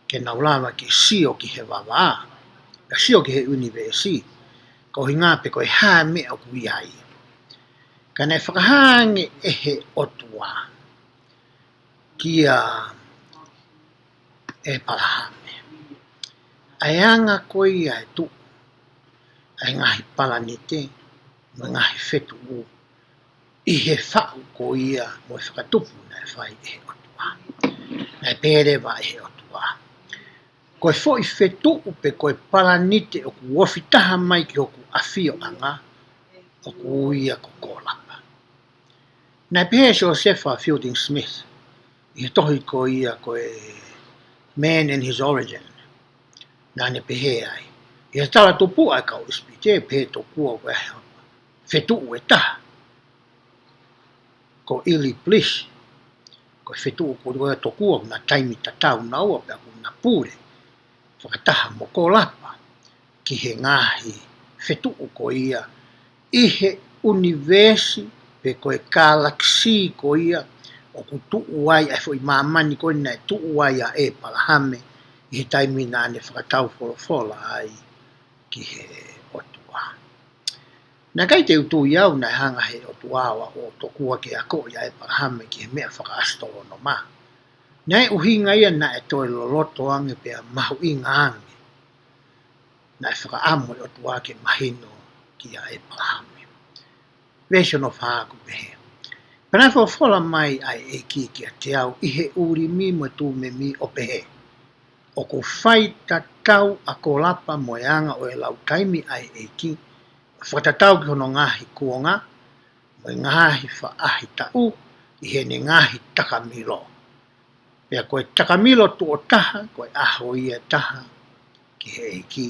ke nau lava ke sio ki he vavā, pea sio ki he ʻunivēsi, ko e ʻuhinga pe ko e hā e meʻa ʻoku ʻi ai. Ka naʻe fakahā ange ʻe he ʻOtua kia ʻĒpalahame ʻa e anga ko ia e tuʻu ʻa e ngaahi palanite mo e ngaahi fetuʻu ʻi he faʻu ko ia mo e fakatupu naʻe fai ʻe he ʻOtua. Naʻe pehē leva ʻe he ʻOtua, Ko e foʻi fetuʻu pe ko e palanite ʻoku ofi taha mai ki hoku ʻafioʻanga, ʻoku ui ia ko Kolapa. Naʻe pehē ʻe Siosefa Fielding Smith ʻi he tohi ko ia ko e Man and His Origin, naʻa ne pehē ai, ʻi he tala tupuʻa ʻa e kau ʻIsipite, pehē tokua ko e fetuʻu ʻe taha ko ʻIliplisi, ko e fetuʻu ko ia tokua ʻoku na taimi tatau naua pea ʻoku na pule fakataha mo Kolapa ki he ngaahi fetuʻu ko ia ʻi he ʻunivēsi pe ko e kalakisi ko ia ʻoku tuʻu ai ʻa e foʻi māmani ko ē naʻe tuʻu ai ʻa ʻĒpalahame ʻi he taimi naʻa ne fakatau folofola ai ki he ʻOtua. Naʻe ʻikai te u tui au naʻe hanga he ʻOtua ʻo, ʻo tokua ke akoʻi ʻa ʻĒpalahame ki he meʻa fakaʻasitolonoma. Naʻe ʻuhinga ia naʻe toe loloto ange pea mahuʻinga ange naʻe fakaʻamu e ʻOtua ke mahino kia ʻĒpalahame. Veesi hono fā ʻoku pehē: Pea naʻe folofola mai ʻa e ʻEiki kiate au ʻi he ʻUlimi mo e Tumemi ʻo pehē, ʻOku fai tatau ʻa Kolapa mo e anga ʻo e lau taimi ʻa e ʻEiki, ʻo fakatatau ki hono ngaahi kuonga mo e ngaahi faʻahitaʻu ʻi heʻene ngaahi takamilo. Pea ko e takamilo tuʻo taha, ko e ʻaho ia ʻe taha ki he ʻEiki,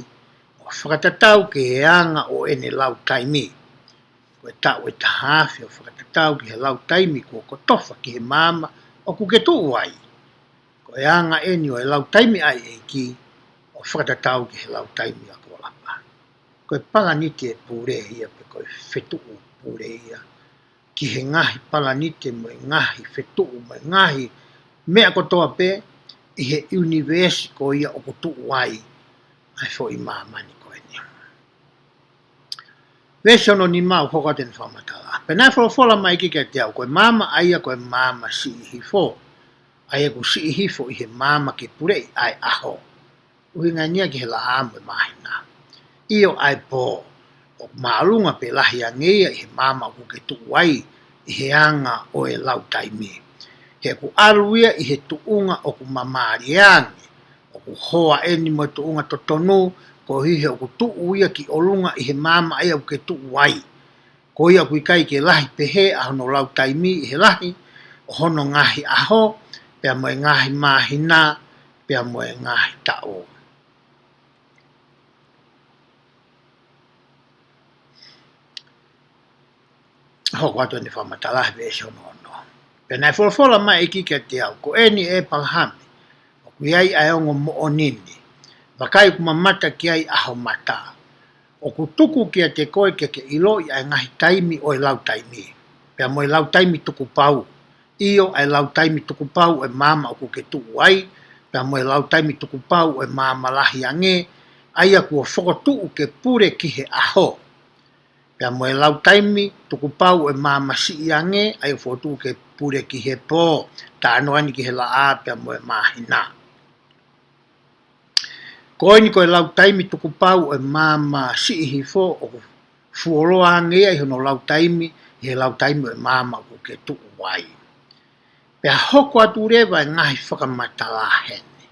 ʻo fakatatau ki he anga ʻo ʻene lau taimi. Ko e taʻu ʻe taha afe ʻo fakatatau ki he lau taimi kuo kotofa ki he maama ʻoku ke tuʻu ai. Ko e anga eni ʻo e lau taimi ʻa e ʻEiki, ʻo fakatatau ki he lau taimi ʻa Kolapa. Ko e palanite pule ia pe ko e fetuʻu pule ia ki he ngaahi palanite mo e ngaahi fetuʻu mo e ngaahi meʻa kotoa pē ʻi he ʻunivēsi ko ia ʻoku tuʻu ai ʻa e foʻi māmani ko eni. Veesi hono nima ʻoku hoko atu ʻene fakamatala. Pea naʻe folofola mai ʻEiki kiate au, ko e maama ʻa ia ko e maama siʻi hifo, ʻa ia ʻoku siʻi hifo ʻi he maama ke puleʻi ʻa e ʻaho, ʻuhinga eni ia ki he laʻā mo e māhina, ʻio ʻa e pō, ʻoku māʻolunga pe lahi ange ia ʻi he maama ʻoku ke tuʻu ai ʻi he anga ʻo e lau taimi. He ʻoku ʻalu ia ʻi he tuʻunga ʻoku māmālie ange, ʻoku hoa eni mo e tuʻunga totonu, koeʻuhi he ʻoku tuʻu ia ki ʻolunga ʻi he maama ʻa ia ʻoku ke tuʻu ai. Ko ia ʻoku ʻikai ke lahi pehē ʻa hono lau taimi ʻi he lahi ʻo hono ngaahi ʻaho, pea mo e ngaahi māhina, pea mo e ngaahi taʻu. Hoko atu ʻene fakamatala he veesi hono ono. Pea naʻe folofola mai ʻEiki kiate au, ko eni ʻe ʻEpalahame, ʻoku ʻi ai ʻa e ongo moʻoni ni. Vakai ʻoku mamata ki ai ʻa ho mata. ʻOku tuku kiate koe ke ke ʻiloʻi ʻa e ngaahi taimi ʻo e lau taimi, pea mo e lau taimi tukupau, ʻio ʻa e lau taimi tukupau ʻo e maama ʻoku ke tuʻu ai, pea mo e lau taimi tukupau ʻo e maama lahi ange, ʻa ia kuo fokotuʻu ke pule ki he ʻaho, pea mo e lau taimi tukupau ʻo e maama siʻi ange, ʻa ia fokotuʻu ke pule ki he pō, talanoa eni ki he laʻā pea mo e māhina. Ko eni ko e lau taimi tukupau ʻo e maama siʻi hifo ʻoku fuoloa ange ia ʻi hono lau taimi ʻi he lau taimi ʻo e maama ʻoku ke tuʻu ai. Pea hoko atu leva e ngaahi fakamatala heni.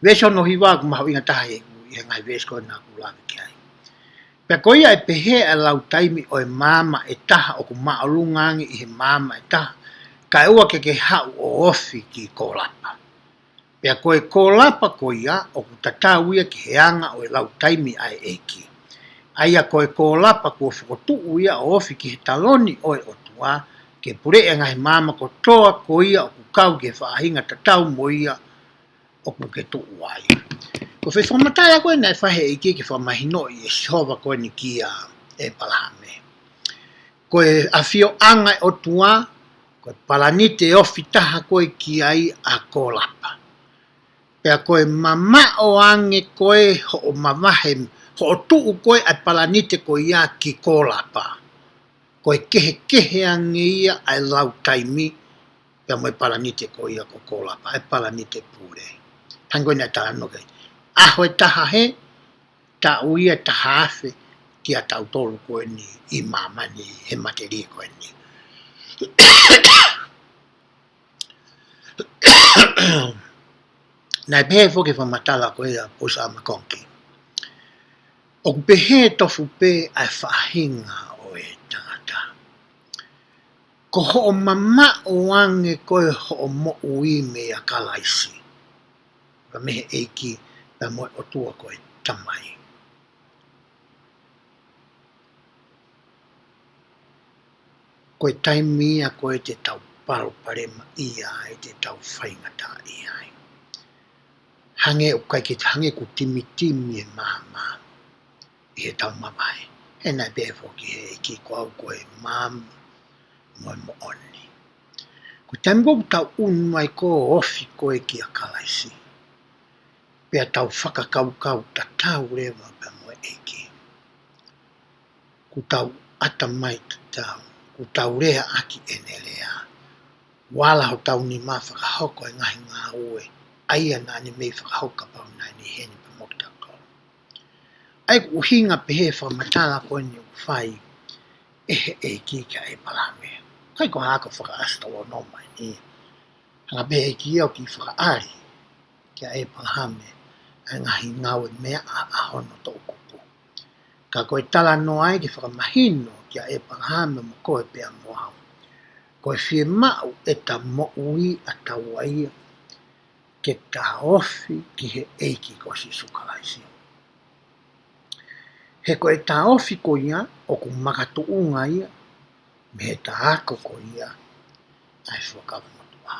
Veesi hono hiva ʻoku mahuʻinga taha ʻi he ngaahi veesi ko ena ʻoku lave ki ai. Pea ko ia ʻe pehē ʻa e lau taimi ʻo e maama ʻe taha ʻoku māʻolunga ange ʻi he maama ʻe taha, kae ʻoua ke ke haʻu ʻo ofi ki Kolapa. Pea ko e Kolapa ko ia ʻoku tatau ia ki he anga ʻo e lau taimi ʻa e ʻEiki. ʻA ia ko e Kolapa kuo fokotuʻu ia ʻo ofi ki he taloni ʻo e ʻOtua, ke puleʻi ʻa e ngaahi maama kotoa ko ia ʻoku kau ki he faʻahinga tatau mo ia ʻoku ke tuʻu ai. Ko e foʻi fakamatala ko ē naʻe fai he ʻEiki ke fakamahinoʻi ʻe Sihova ko eni kia ʻEpalahame. Ko e ʻafioʻanga ʻo e ʻOtua, ko e palanite ofi taha ko ē ki ai ʻa Kolapa. Pea ko e mamaʻo ange ko ē hoʻo mavahe, hoʻo tuʻu ko ē ʻa e palanite ko ia ki Kolapa, ko e kehekehe ange ia ʻa e lau taimi, pea mo e palanite ko ia ko Kolapa, ʻa e palanite pule. Tango ina talanoa ki ai. ʻAho ʻe taha hē, taʻu ia ʻe taha afe kia tautolu ko eni ʻi māmani he matelie ko eni. Naʻe pehē foki e fakamatala ko ia ʻa Pusa Makonki. ʻOku pehē tofu pē ʻa e faʻahinga ʻo e tangata. Ko hoʻo mamaʻo ange ko ē hoʻo moʻui meia Kalaisi, pea mei he ʻEiki, pea mo e ʻOtua ko e Tamai. Ko e taimi ia ko ē te tau palopalemaʻia ai, te tau faingataʻaʻia ai. Hangē ʻoku ʻikai ke, hangē ʻoku timitimi e maama ʻi heʻetau mavahe. He naʻe pehē foki he ʻEiki ko au ko e maama mo e moʻoni. Ko e taimi ko ē ʻoku tau ʻunu ai ko ē ʻo ofi ko ē kia Kalaisi, pea tau fakakaukau tatau leva pea mo e ʻEiki. Kuo tau ʻatamai tatau, kuo tau leaʻaki ʻene lea. Vala hotau nima fakahoko e ngaahi ngāue ʻa ia naʻa ne mei fakahoko kapau naʻa ne ʻi heni pea mo kitautolu. ʻA ia ko e ʻuhinga pehē e fakamatala ko eni ʻoku fai ʻe he ʻEiki kia ʻEpalahame. ʻIkai ko ha ako fakaʻasitolonoma eni. Hanga pē ʻe he ʻEiki ia ʻo kiʻi fakaʻali kia ʻEpalahame ʻa e ngaahi ngāueʻameaʻa ʻa hono toʻukupu. Ka ko e talanoa ia ke fakamahino kia ʻEpalahame mo koe pea mo au, ko e fiemaʻu ʻeta moʻui ʻataua ia ke ta ofi ki he ʻEiki ko Sīsū Kalaisi. He ko ʻeta ofi ko ia ʻoku makatuʻunga ia mei heʻeta ako ko ia ʻa e Fuakava Motuʻa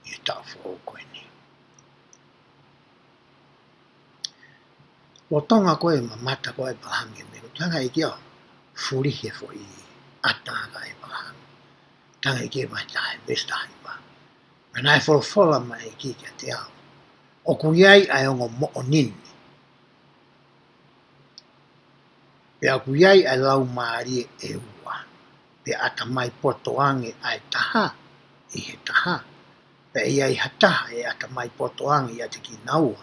ʻi he taʻu foʻou ko eni. Lolotonga ko ē mamata ko ē ʻa ʻEpalahame, meʻa ko ē tanga ʻEiki ʻo fuli he foʻi ʻata ʻa ʻEpalahame. Tanga ʻEiki ʻi he vahe taha, veesi taha hiva. Pea naʻe folofola mai ʻEiki kiate au, ʻOku ʻi ai ʻa e ongo moʻoni ni. Pea ʻoku ʻi ai ʻa e laumālie ʻe ua. Pea ʻatamai poto ange ʻa e taha ʻi he taha. Pea ʻe ʻi ai ha taha ʻe ʻatamai poto ange ʻiate kinaua.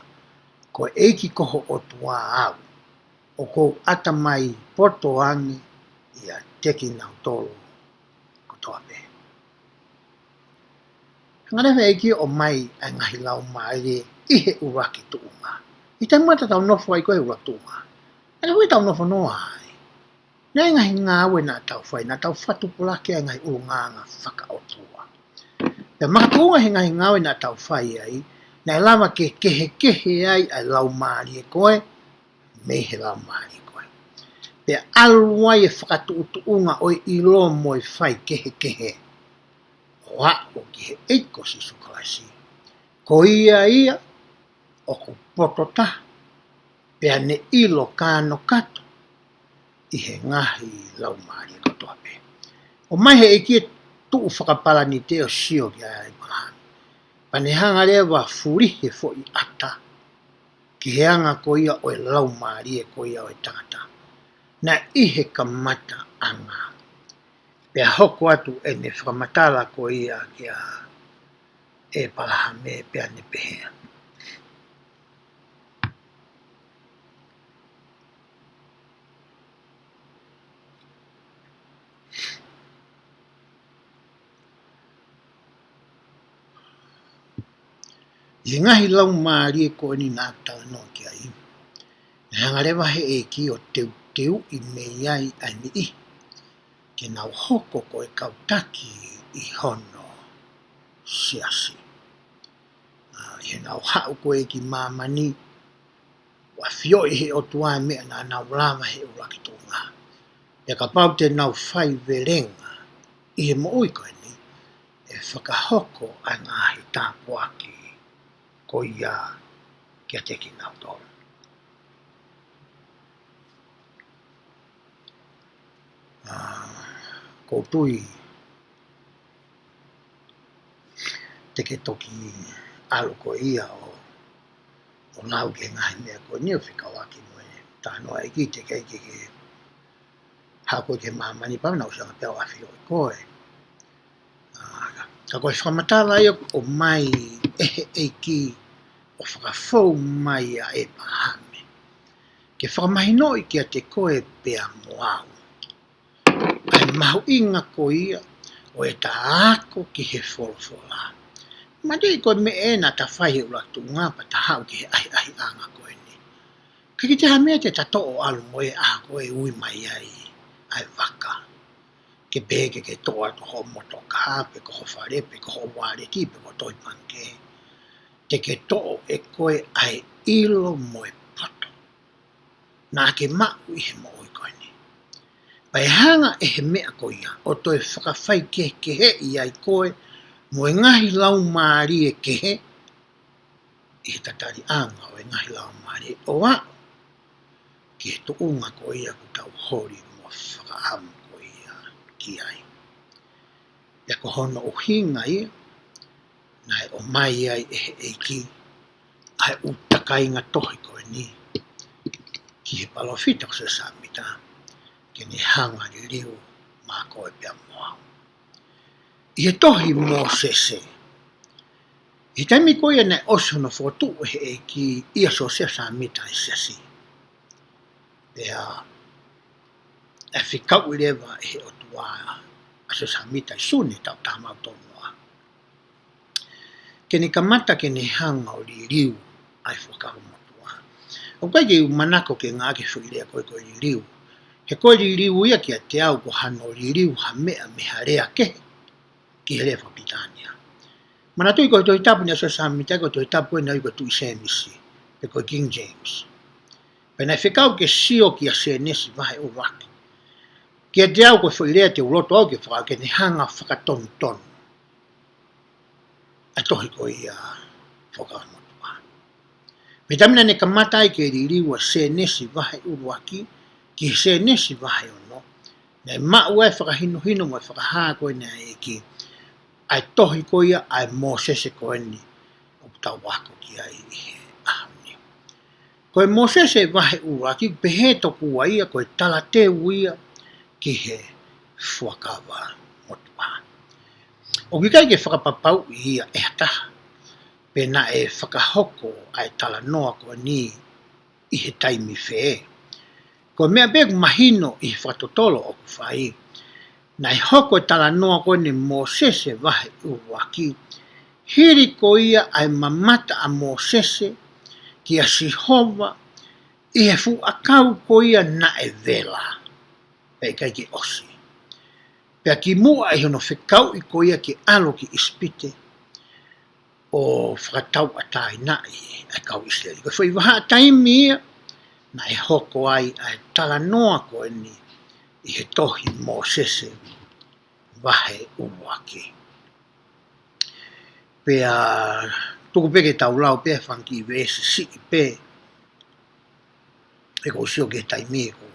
Ko e ʻEiki ko ho ʻOtua au. ʻOku ou ʻatamai poto ange ʻiate kinautolu kotoa pē. Hanga leva ʻe he ʻEiki ʻo ʻomai ʻa e ngaahi laumālie ʻi he ʻuluaki tuʻunga. ʻI he taimi ʻoku tau nofo ai ko ē he ʻuluaki tuʻunga. Naʻe ʻikai ke tau nofo noa ai. Naʻe ʻi ai e ngaahi ngāue naʻa tau fai, naʻa tau fakatupulaki ʻa e ngaahi ʻulungaanga fakaʻotua. Pea makatuʻunga he ngaahi ngāue naʻa tau fai ai, naʻe lava ke kehekehe ai ʻa e laumālie ko ē, mei he laumālie ko ē. Pea ʻalu ai e fakatuʻutuʻunga ʻo e ʻilo mo e faikehekehe. ʻO aʻu ki he ʻEiki ko Sīsū Kalaisi. Ko ia ia, ʻoku poto taha, pea ne ʻilo kanokato ʻi he ngaahi laumālie kotoa pē. ʻOmai he ʻEiki e tuʻu fakapalanite ʻo sio kia ʻĒpalahame. Pea ne hanga leva ʻo fulihi e foʻi ʻata, ki he anga ko ia ʻo e laumālie ko ia ʻo e tangata. Naʻe ʻi he kamataʻanga. Pea hoko atu ʻene fakamatala ko ia kia ʻĒpalahame pea ne pehē. ʻI he ngaahi laumālie ko eni naʻa tau talanoa ki ai. Naʻe hanga leva he ʻEiki ʻo teuteuʻi mei ai ʻa e niʻihi. Ke nau hoko ko e kau taki ʻi hono siasi. ʻA, ʻi heʻenau haʻu ko ē ki māmani, ʻoku ʻafioʻi he ʻOtua e meʻa naʻa nau lava he ʻuluaki tuʻunga. Pea kapau te nau faivelenga ʻi he moʻui ko eni, ʻe fakahoko ʻa e ngaahi tāpuaki ko ia kiate kinautolu. ʻA, ʻoku ou tui te ke toki ʻalu ko ia ʻo, ʻo lau ki he ngaahi meʻa ko eni ʻo fekauʻaki mo e talanoa ʻa e ʻEiki, teʻeki ai ke ke haʻu ko ē ki māmani pea nau ʻosi anga pea ʻafioʻi koe. ʻA, ka ko e fakamatala ia ʻoku ʻomai ʻe he ʻEiki ʻo fakafou mai ʻa ʻĒpalahame. Ke fakamahinoʻi kiate koe pea mo au. ʻA e mahuʻinga ko ia ʻo ʻeta ako ki he folofola. Mateʻi ko e meʻa ē naʻa ta fai he ʻuluaki tuʻunga pea ta haʻu ki he ʻahiʻahiʻanga ko eni. Ka ʻikai ke ʻi ai ha meʻa te ta toʻo ʻo ʻalu mo ia he ʻaho ko ē ʻe ui mai ai ʻa e vaka. Ke pehē ke ke toʻo atu hoʻo motokā, pe ko ho fale, pe ko ho uāleti, pe ko ho tohi pangikē. Te ke toʻo ʻe koe ʻa e ʻilo mo e poto naʻa ke maʻu ʻi he moʻui ko eni. Pea ʻe hanga ʻe he meʻa ko ia ʻo toe fakafaikehekeheʻi ai koe mo e ngaahi laumālie kehe ʻi he tataliʻanga ʻo e ngaahi laumālie ʻo aʻu ki he tuʻunga ko ia ʻoku tau holi mo fakaʻamu ko ia ki ai. Pea ko hono ʻuhinga ia naʻe ʻomai ai ʻe he ʻEiki ʻa e ʻū takainga tohi ko eni ki he palōfita ko Siosefa Sāmita, ke ne hanga ʻo liliu maʻa koe pea mo au. ʻI he tohi Mōsese, ʻi he taimi ko ia naʻe ʻosi hono fokotuʻu ʻe he ʻEiki ʻia Siosefa Sāmita ʻa e siasi. Pea ʻe fekauʻi leva ʻe he ʻOtua ʻa Siosefa Sāmita ʻi Sune taʻu taha mano tolu noa. Ke ne kamata ke ne hanga ʻo liliu ʻa e Fuakava Motuʻa. ʻOku ʻikai ke u manako ke ngāueʻaki e foʻi lea ko ē ko e liliu. He ko e liliu ia kiate au ko hano liliu ha meʻa mei ha lea kehe ki he lea fakapilitānia. Manatuʻi ko e Tohi Tapu naʻe ʻosi ʻa Sāmita, ko e Tohi Tapu ē naʻe ui ko e Tuʻi Sēmisi, pe ko e King James. Pea naʻe fekau ke sio kia Sēnesi vahe ʻuluaki. Kiate au ko e foʻi lea te u loto au ke faka-, ke ne hanga fakatonutonu ʻa e tohi ko ia Fuakava Motuʻa. Mei he taimi naʻa ne kamata ai ke liliu ʻa Sēnesi vahe ʻuluaki ki he Sēnesi vahe ono, naʻe maʻu ai e fakahinohino mo e fakahā ko eni ʻa e ʻEiki, ʻa e tohi ko ia ʻa Mōsese ko eni, ʻoku tau ako ki ai ʻi he ʻaho ni. Ko e Mōsese vahe ʻuluaki, pehē tokua ia ko e talateu ia ki he fuakava motuʻa. ʻOku ʻikai ke fakapapauʻi ia ʻe ha taha pe naʻe fakahoko ʻa e talanoa ko eni ʻi he taimi fē. Ko e meʻa pē ʻoku mahino ʻi he fakatotolo ʻoku fai, naʻe hoko e talanoa ko eni Mōsese vahe ʻuluaki, hili ko ia ʻa e mamata ʻa Mōsese kia Sihova ʻi he fuʻu ʻakau ko ia naʻe vela, pea ʻikai ke ʻosi. Pea kimuʻa ʻi hono fekauʻi ko ia ke ʻalu ki ʻIsipite, ʻo fakatauʻatāinaʻi ʻa e kau ʻIsileli. Ko e foʻi vahaʻa taimi ia naʻe hoko ai ʻa e talanoa ko eni ʻi he tohi Mōsese vahe ʻuluaki. Pea tuku pē ke tau lau pē fanga kiʻi veesi siʻi pē, he ʻoku ou sio ki he taimi, ʻoku,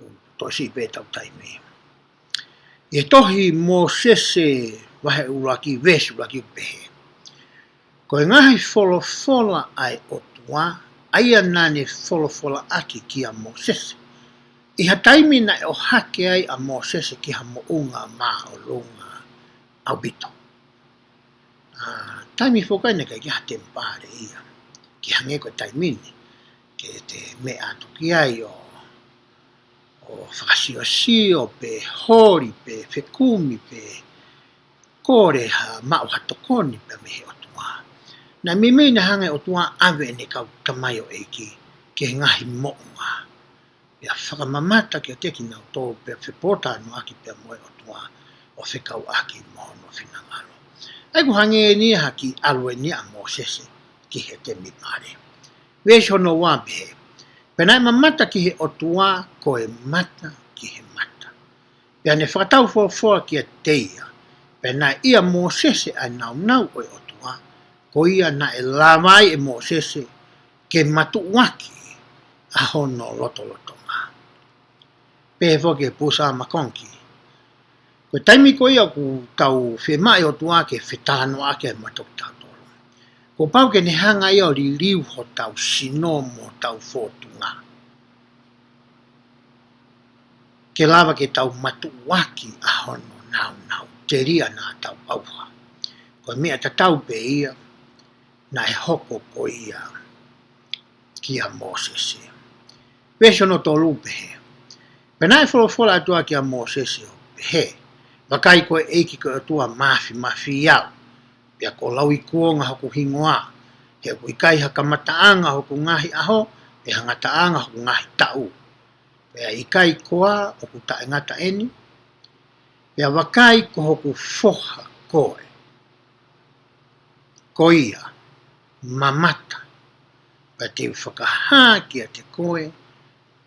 ʻoku toe siʻi pē ʻetau taimi. ʻI he tohi Mōsese vahe ʻuluaki, veesi ʻuluaki ʻoku pehē: Ko e ngaahi folofola ʻa e ʻOtua, ʻa ia naʻa ne folofolaʻaki kia Mōsese ʻi ha taimi naʻe ʻohake ai ʻa Mōsese ki ha moʻunga māʻolunga ʻaupito. ʻA, taimi foki naʻe ʻikai ke ʻi ai ha temipale ia, ke hangē ko e taimi ni, ke te meʻa atu ki ai ʻo, ʻo fakasiosio, pe holi, pe fekumi, pe kole ha maʻu ha tokoni pē mei he ʻOtua. Naʻe meimei naʻe hanga ʻe he ʻOtua ʻo ʻave ʻene kau tamaioʻeiki ki he ngaahi moʻunga, pea fakamamata kiate kinautolu, pea fepōtalanoaʻaki pea mo e ʻOtua, ʻo fekauʻaki mo hono finangalo. ʻA ia ʻoku hangē eni ha kiʻi ʻalu eni ʻa Mōsese ki he temipale. Veesi hono ua pehē: Pea naʻe mamata ki he ʻOtua ko e mata ki he mata, pea ne fakataufolofola kiate ia, pea naʻe ʻia Mōsese ʻa e nāunau ʻo e ʻOtua, ko ia naʻe lava ai ʻe Mōsese ke matuʻuaki ʻa hono lotolotonga. Pehē foki ʻe Pusamakonki, ko e taimi ko ia ʻoku tau fiemaʻu ʻe he ʻOtua ke fetalanoaʻaki ai mo kitautolu, kuo pau ke ne hanga ia ʻo liliu hotau sino mo hotau fōtunga, ke lava ke tau matuʻuaki ʻa hono nāunau, telia naʻa tau ʻauha. Ko e meʻa tatau pē ia naʻe hoko ko ia kia Mōsese. Veesi hono tolu pehē: Pea naʻe folofola ʻa e ʻOtua kia Mōsese ʻo pehē: Vakai, ko e ʻEiki ko e ʻOtua Māfimafi au, pea ko Lauikuonga hoku hingoa, he ʻoku ʻikai ha kamataʻanga hoku ngaahi ʻaho, pe ha ngataʻanga hoku ngaahi taʻu, pea ʻikai koā ʻoku taʻengata eni? Pea vakai, ko hoku foha koe, ko ia, mamata, pea te u fakahā kiate koe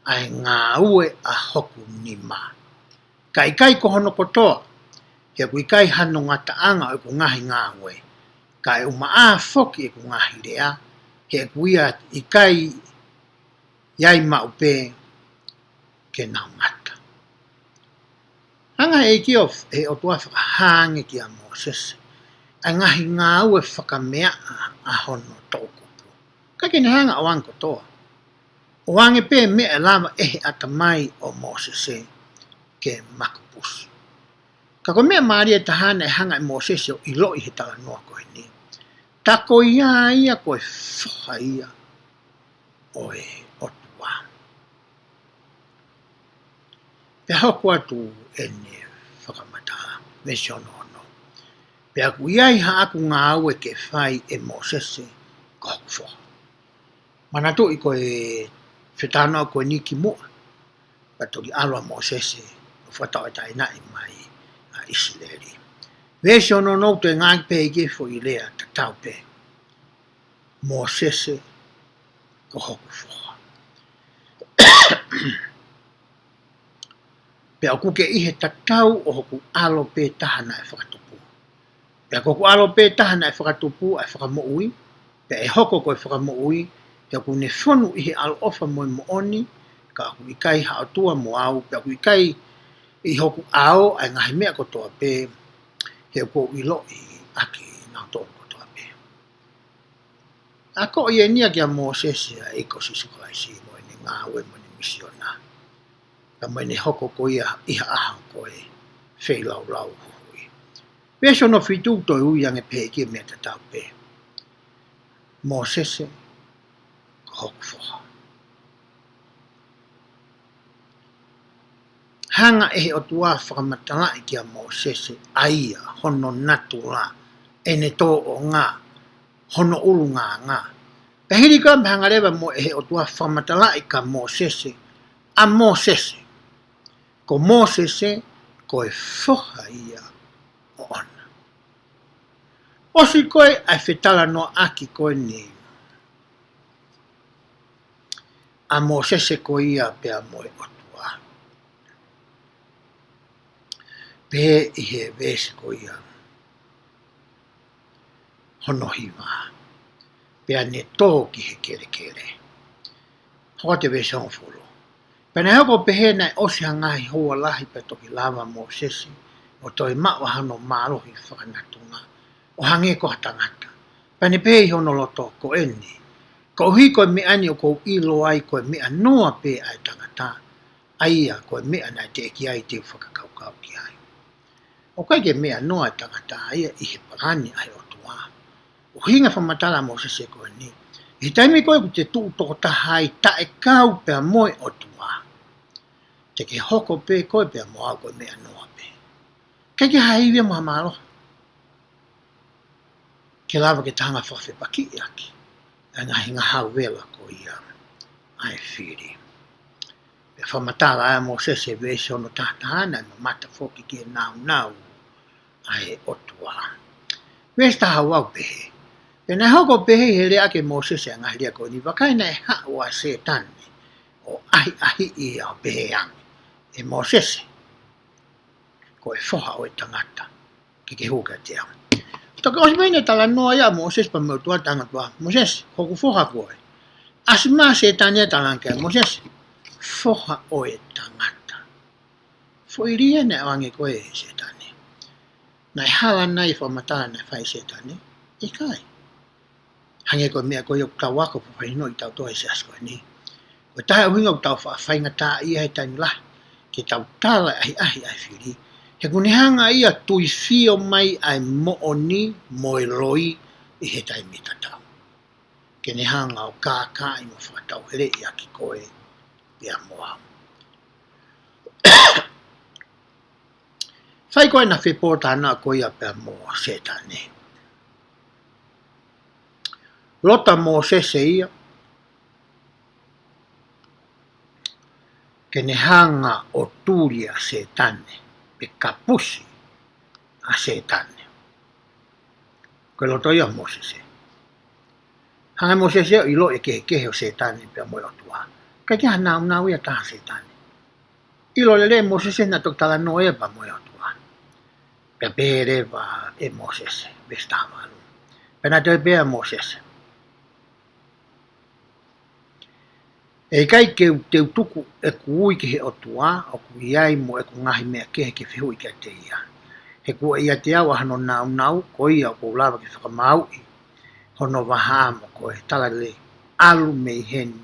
ʻa e ngāue ʻa hoku nima, ka ʻikai ko hono kotoa, he ʻoku ʻikai hano ngataʻanga ʻo ʻeku ngaahi ngāue, kae ʻumaʻā foki ʻeku ngaahi lea, he ʻoku ʻikai ʻi ai maʻu pē ke nau ngata. Hanga ʻe he ʻEiki ʻo, ʻe he ʻOtua ʻo fakahā ange kia Mōsese ʻa e ngaahi ngāue fakameaʻa ʻa hono toʻukupu. Ka ʻikai ke ne hanga ʻo ʻoange kotoa. ʻOange pē meʻa ʻe lava ʻe he ʻatamai ʻo Mōsese ke makupusi. Ka ko e meʻa mālie taha naʻe hanga ʻe Mōsese ʻo ʻiloʻi he talanoa ko eni, tā ko ia ia ko e foha ia ʻo e ʻOtua. Pea hoko atu ʻene fakamatala, veesi hono ono: Pea ʻoku ʻi ai haʻaku ngāue ke fai, ʻe Mōsese, ko hoku foha. Manatuʻi ko e fetalanoa ko eni kimuʻa pea toki ʻalu ʻa Mōsese ʻo fakatauʻatāinaʻi mai ʻa ʻIsileli. Veesi hono ono, toe ngāueʻaki pē ʻe he ʻEiki e foʻi lea tatau pē: Mōsese, ko hoku foha. Pea ʻoku ke ʻi he tatau ʻo hoku ʻAlo pē taha naʻe fakatupu. Pea ko hoku ʻAlo pē taha naʻe fakatupu ʻa e Fakamoʻui, pea ʻe hoko ko e Fakamoʻui, he ʻoku ne fonu ʻi he ʻaloʻofa mo e moʻoni, ka ʻoku ʻikai ha ʻOtua mo au, pea ʻoku ʻikai ʻi hoku ʻao ʻa e ngaahi meʻa kotoa pē, he ʻoku ou ʻiloʻi ʻa kinautolu kotoa pē. Akoʻi eni ia kia Mōsese ʻa e ʻEiki ko Sīsū Kalaisi mo ʻene ngāue mo ʻene misiona. Ka mo ʻene hoko ko ia ʻi ha ʻaho ko e feilaulau huhuʻi. Veesi hono fitu toe ui ange pehē ki he meʻa tatau pē. Mōsese, ko hoku foha. Hanga ʻe he ʻOtua fakamatalaʻi kia Mōsese ʻa ia, hono natula, ʻene tōʻonga, hono ʻulungaanga. Pea hili ko ia pea hanga leva mo ʻe he ʻOtua fakamatalaʻi kia Mōsese, ʻa Mōsese. Ko Mōsese, ko e foha ia ʻoʻona. ʻOsi ko ē ʻa e fetalanoaʻaki ko eni ʻa Mōsese ko ia pea mo e ʻOtua. Pehē ʻi he veesi ko ia hono hiva. Pea ne tō ki he kelekele. Hoko atu e veesi hongofulu. Pea naʻe hoko ʻo pehē naʻe ʻosi ha ngaahi houa lahi pea toki lava ʻa Mōsese ʻo toe maʻu ʻa hono mālohi fakanatunga ʻo hangē ko ha tangata. Pea ne pehē ʻi hono loto, ko eni, koeʻuhi ko e meʻa ni ʻoku ou ʻilo ai ko e meʻa noa pē ʻa e tangata, ʻa ia ko e meʻa naʻe teʻeki ai te u fakakaukau ki ai. ʻOku ʻikai ke meʻa noa e tangata ia ʻi he palani ʻa e ʻOtua. ʻUhinga fakamatala ʻa Mōsese ko eni, ʻi he taimi ko ē ʻoku te tuʻu tokotaha ai taʻekau pea mo e ʻOtua, te ke hoko pē koe pea mo au ko e meʻa noa pē. ʻIkai ke ha ivi mo ha mālohi ke lava ke ta hanga fakafepakiʻi ʻaki ʻa e ngaahi ngahau vela ko ia ʻa e fili. Pea fakamatala ʻa Mōsese veesi hono taha taha naʻe mamata foki ki he nāunau ʻa e ʻOtua. Veesi taha ua ʻoku pehē. Pea naʻe hoko ʻo pehē ʻi he lea ʻaki ʻe Mōsese ʻa e ngaahi lea ko eni, vakai naʻe haʻu ʻa Sētane ʻo ʻahiʻahiʻi ia ʻo pehē ange, ʻE Mōsese, ko e foha ʻo e tangata, ke ke hū kiate au. Toki ʻosi pē ʻene talanoa ia ʻa Mōsese pea mo e ʻOtua, talaange ʻe he ʻOtua, Mōsese, ko hoku foha koe. ʻAsi mai ʻa Sētane ia ʻo talaange kia Mōsese, foha ʻo e tangata. Foʻi lea naʻe ʻoange ko ē ʻe Sētane. Naʻe hala nai e fakamatala naʻe fai ʻe Sētane? ʻIkai. Hangē ko e meʻa ko ia ʻoku tau ako fakahinohino ʻi he tau toa ʻi he siasi ko eni. Ko e taha e ʻuhinga ʻoku tau faʻa faingataʻaʻia he taimi lahi ke tau tala e ʻahiʻahi ʻa e fili, he ʻoku ne hanga ia ʻo tuifio mai ʻa e moʻoni mo e loi ʻi he taimi tatau. Ke ne hanga ʻo kākaaʻi mo fakatauheleʻi ʻaki koe pea mo au. Fai ko ē ʻena fepōtalanoaʻaki ko ia pea mo Sētane. Loto ʻa Mōsese ia ke ne hanga ʻo tuli ʻa Sētane, pe kapusi ʻa Sētane. Ko e loto ia ʻo Mōsese. Hanga ʻe Mōsese ʻo ʻiloʻi e kehekehe ʻo Sētane pea mo e ʻOtua. ʻIkai ke ha nāunau ia ʻe taha ʻa Sētane. ʻIlo lelei ʻe Mōsese naʻe toki talanoa ia pea mo e ʻOtua. Pea pehē leva ʻe Mōsese, veesi taha valu. Pea naʻe toe pehē ʻe Mōsese, ʻE ʻikai ke u, te u tuku ʻeku ui ki he ʻOtua ʻoku ʻi ai mo ʻeku ngaahi meʻa kehe ke fehuʻi kiate ia. He kuo ʻiate au ʻa hono nāunau, ko ia ʻoku ou lava ke fakamāuʻi hono vahaʻa mo koe. Talalelei, ʻalu mei heni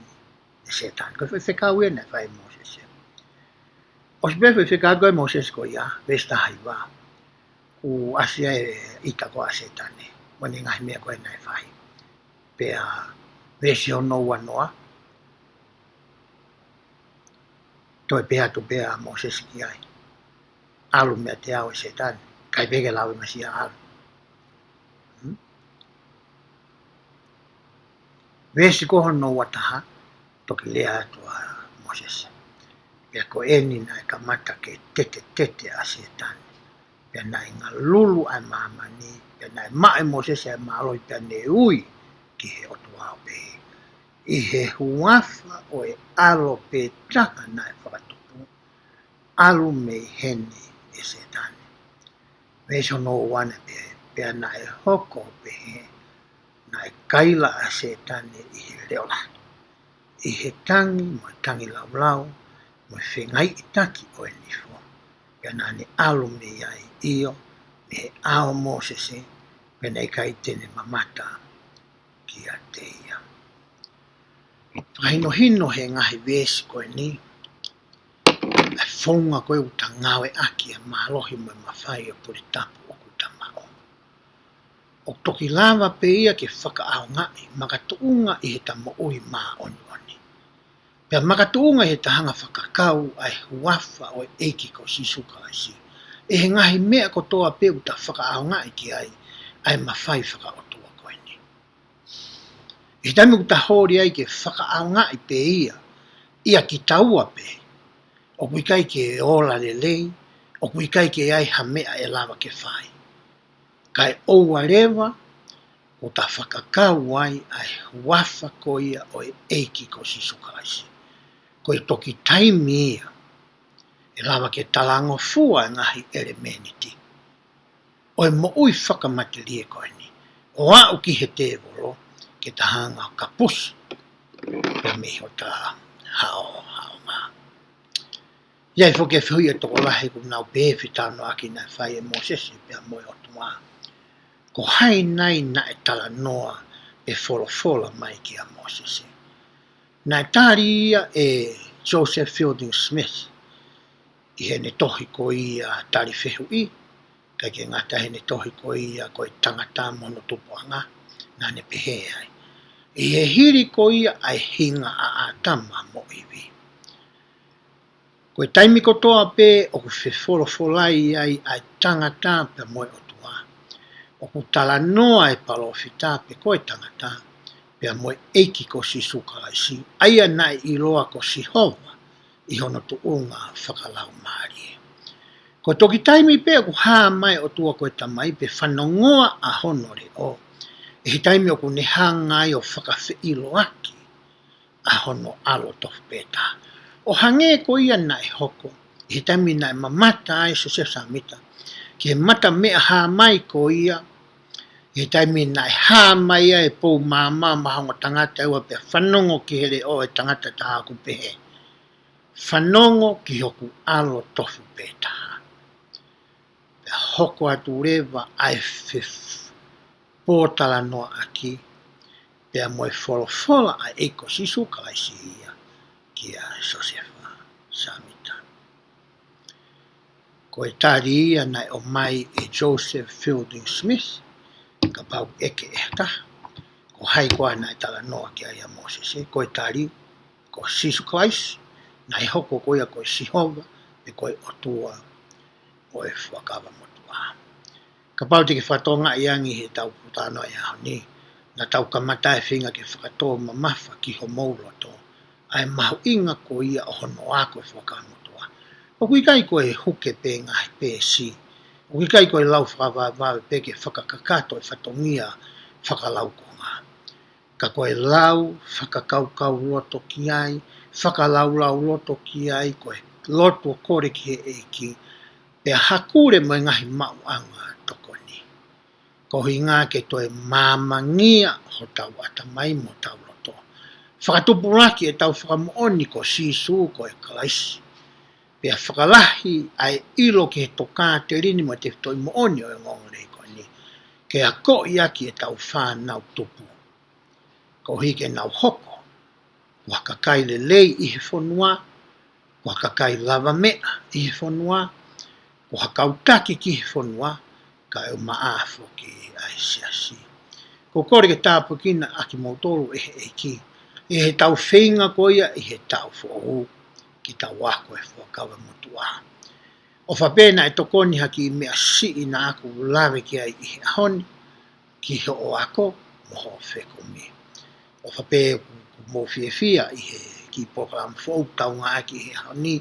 ʻe Sētane. Ko e fekau ia naʻe fai ʻe Mōsese. ʻOsi pē fai e fekau ko ē ʻe Mōsese ko ia, veesi taha hiva, kuo ʻasi ai e ʻita ko ē ʻa Sētane mo ʻene ngaahi meʻa ko ē naʻe fai. Pea veesi hono ua noa, toe pehē atu pē ʻa Mōsese ki ai, ʻAlu meiate au ʻe Sētane, ʻikai pē ke lave mai siʻa ʻalu. Hmm? Veesi ko hono ua taha, toki lea atu ʻa Mōsese. Pea ko eni naʻe kamata ke tetetete ʻa Sētane. Pea naʻe ngalulu ʻa māmani, pea naʻe maʻu ʻe Mōsese ʻa e mālohi pea ne ui ki he ʻOtua ʻo pehē, ʻI he huafa ʻo e ʻAlo pē Taha naʻe Fakatupu, ʻalu mei heni ʻe Sētane. Veesi hono ua naʻe pehē, pea naʻe hoko ʻo pehē, naʻe kaila ʻa Sētane ʻi he leʻo lahi, ʻi he tangi mo e tangilaulau, mo e fengaiʻitaki ʻo e nifo. Pea naʻa ne ʻalu mei ai, ʻio, mei he ʻao ʻo Mōsese, pea naʻe ʻikai te ne mamata kiate ia. Fakahinohino he ngaahi veesi ko eni ʻa e founga ko ē ʻoku ta ngāueʻaki ʻa e mālohi mo e mafai ʻo e pule tapu ʻoku ta maʻu. ʻOku toki lava pē ia ke fakaʻaongaʻi makatuʻunga ʻi heʻeta moʻui māʻoniʻoni. Pea makatuʻunga ʻi heʻeta hanga ʻo fakakau ʻa e huafa ʻo e ʻEiki ko Sīsū Kalaisi ʻi he ngaahi meʻa kotoa pē ʻoku ta fakaʻaongaʻi ki ai ʻa e mafai fakaʻotua ko eni. ʻI he taimi ʻoku ta holi ai ke fakaʻaongaʻi pē ia, ʻia kitaua pē, ʻoku ʻikai ke ola lelei, ʻoku ʻikai ke ʻi ai ha meʻa ʻe lava ke fai. Kae ʻoua leva kuo ta fakakau ai ʻa e huafa ko ia ʻo e ʻEiki ko Sīsū Kalaisi, ko e toki taimi ia ʻe lava ke talangofua e ngaahi ʻelemēniti ʻo e moʻui fakamatelie ko eni, ʻo aʻu ki he tēvolo ke ta hanga ʻo kapusi pē mei hota haohaonga. ʻI ai foki e fehuʻi ʻa e tokolahi ʻoku nau pehē, fetalanoaʻaki naʻe fai ʻe Mōsese pea mo e ʻOtua, ko hai nai naʻe talanoa pe folofola mai kia Mōsese? Naʻe tali ia ʻe Joseph Fielding Smith ʻi heʻene tohi ko ia Tali Fehuʻi, kae ʻikai ke ngata heʻene tohi ko ia ko e Tangata mo Hono Tupuʻanga, naʻa ne pehē ai, ʻi he hili ko ia ʻa e hinga ʻa ʻĀtama mo ʻIvi, ko e taimi kotoa pē ʻoku fefolofolai ai ʻa e tangata pea mo e ʻOtua, ʻoku talanoa e palōfita pe ko e tangata pea mo e ʻEiki ko Sīsū Kalaisi, ʻa ia naʻe ʻiloa ko Sihova ʻi hono tuʻunga fakalaumālie. Ko e toki taimi pē ʻoku hā mai e ʻOtua ko e Tamai pe fanongoa ʻa hono leʻo, ʻi he taimi ʻoku ne hanga ai ʻo fakafeʻiloaki ʻa hono ʻAlo tofu pē taha. ʻO hangē ko ia naʻe hoko ʻi he taimi naʻe mamata ai ʻa Siosefa Sāmita ki he mata meʻa hā mai ko ia, ʻi he taimi naʻe hā mai ai e pou maama maʻa e ongo tangata ʻe ua pea fanongo ki he leʻo ʻo e tangata ʻe taha ʻoku pehē, "Fanongo ki hoku ʻAlo tofu pē taha." Pea hoko atu leva ʻa e fepōtalanoaʻaki pea mo e folofola ʻa e ʻEiki ko Sīsū Kalaisi ia kia Siosefa Sāmita. Ko e tali ia naʻe ʻomai ʻe Joseph Fielding Smith, kapau ʻe ʻeke ʻe ha taha ko hai koā naʻe talanoa ki ai ʻa Mōsese, ko e tali, ko Sīsū Kalaisi, naʻe hoko ko ia ko e Sihova pe ko e ʻOtua ʻo e Fuakava Motuʻa. Kapau te ke fakatokangaʻi ange heʻetau putano ʻi he ʻaho ni, naʻa tau kamata e feinga ke fakatō mamafa ki homou loto ʻa e mahuʻinga ko ia ʻo hono ako e Fuakava Motuʻa. ʻOku ʻikai ko e huke pē ngaahi peesi, ʻoku ʻikai ko e lau fakavavevave pē ke fakakakato e fatongia fakalaukonga, ka ko e lau fakakaukau loto ki ai, fakalaulau loto ki ai, ko e lotu ʻo kole ki he ʻEiki, pea hakule mo e ngaahi maʻuʻanga tokoni, koeʻuhinga ke toe maamangia hotau ʻatamai mo hotau loto, fakatupulaki ʻetau fakamoʻoni ko Sīsū ko e Kalaisi, pea fakalahi ʻa e ʻilo ki he tokāteline mo e tefitoʻi moʻoni ʻo e ongoongolelei ko eni, ke akoʻi ʻaki ʻetau fānau tupu, koeʻuhi ke nau hoko ko ha kakai lelei ʻi he fonua, ko ha kakai lavameʻa ʻi he fonua, ko ha kau taki ki he fonua, kae ʻumaʻā foki ʻa e siasi. ʻOku ou kole ke tāpuekina ʻa kimoutolu ʻe he ʻEiki ʻi heʻetau feinga ko ia ʻi he taʻu foʻou ke tau ako e Fuakava Motuʻa. ʻOfa pē naʻe tokoni ha kiʻi meʻa siʻi naʻa ku lave ki ai ʻi he ʻaho ni ki hoʻo ako mo hoʻo fekumi. ʻOfa pē ʻoku mou fiefia ʻi he kiʻi polokalama foʻou ʻoku tau ngāueʻaki ʻi he ʻaho ni,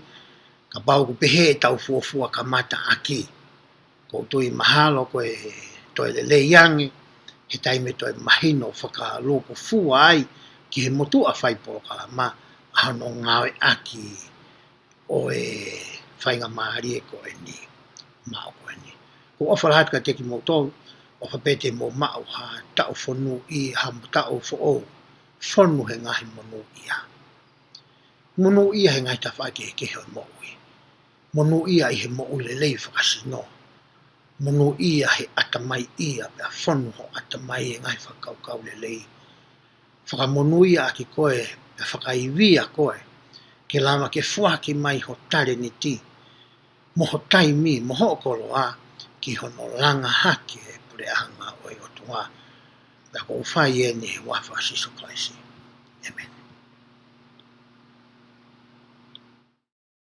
kapau ʻoku pehē ʻetau fuofua kamataʻaki. ʻOku ou tui mahalo ko e toe lelei ange he taimi ʻe toe mahino fakalūkufua ai ki he motuʻa fai polokalama ʻa hono ngāueʻaki ʻo e faingamālie ko eni, maʻu ko eni. ʻOku ou ʻofa lahi atu kiate kimoutolu, ʻofa pē te mou maʻu ha taʻu fonu ʻi ha taʻu foʻou, fonu he ngaahi monūʻia. Monūʻia he ngaahi tafaʻaki kehekehe ʻo e moʻui. Monūʻia ʻi he moʻui lelei fakasino. Monūʻia he ʻatamaiʻia pea fonu ho ʻatamai he ngaahi fakakaukau lelei. Fakamonūʻia ʻaki koe, pea fakaivia koe, ke lava ke foaki mai ho talēniti, mo ho taimi, mo hoʻo koloa, ki hono langa hake e puleʻanga ʻo e ʻOtua. Pea ʻoku ou fai eni he huafa ʻo Sīsū Kalaisi. ʻĒmeni.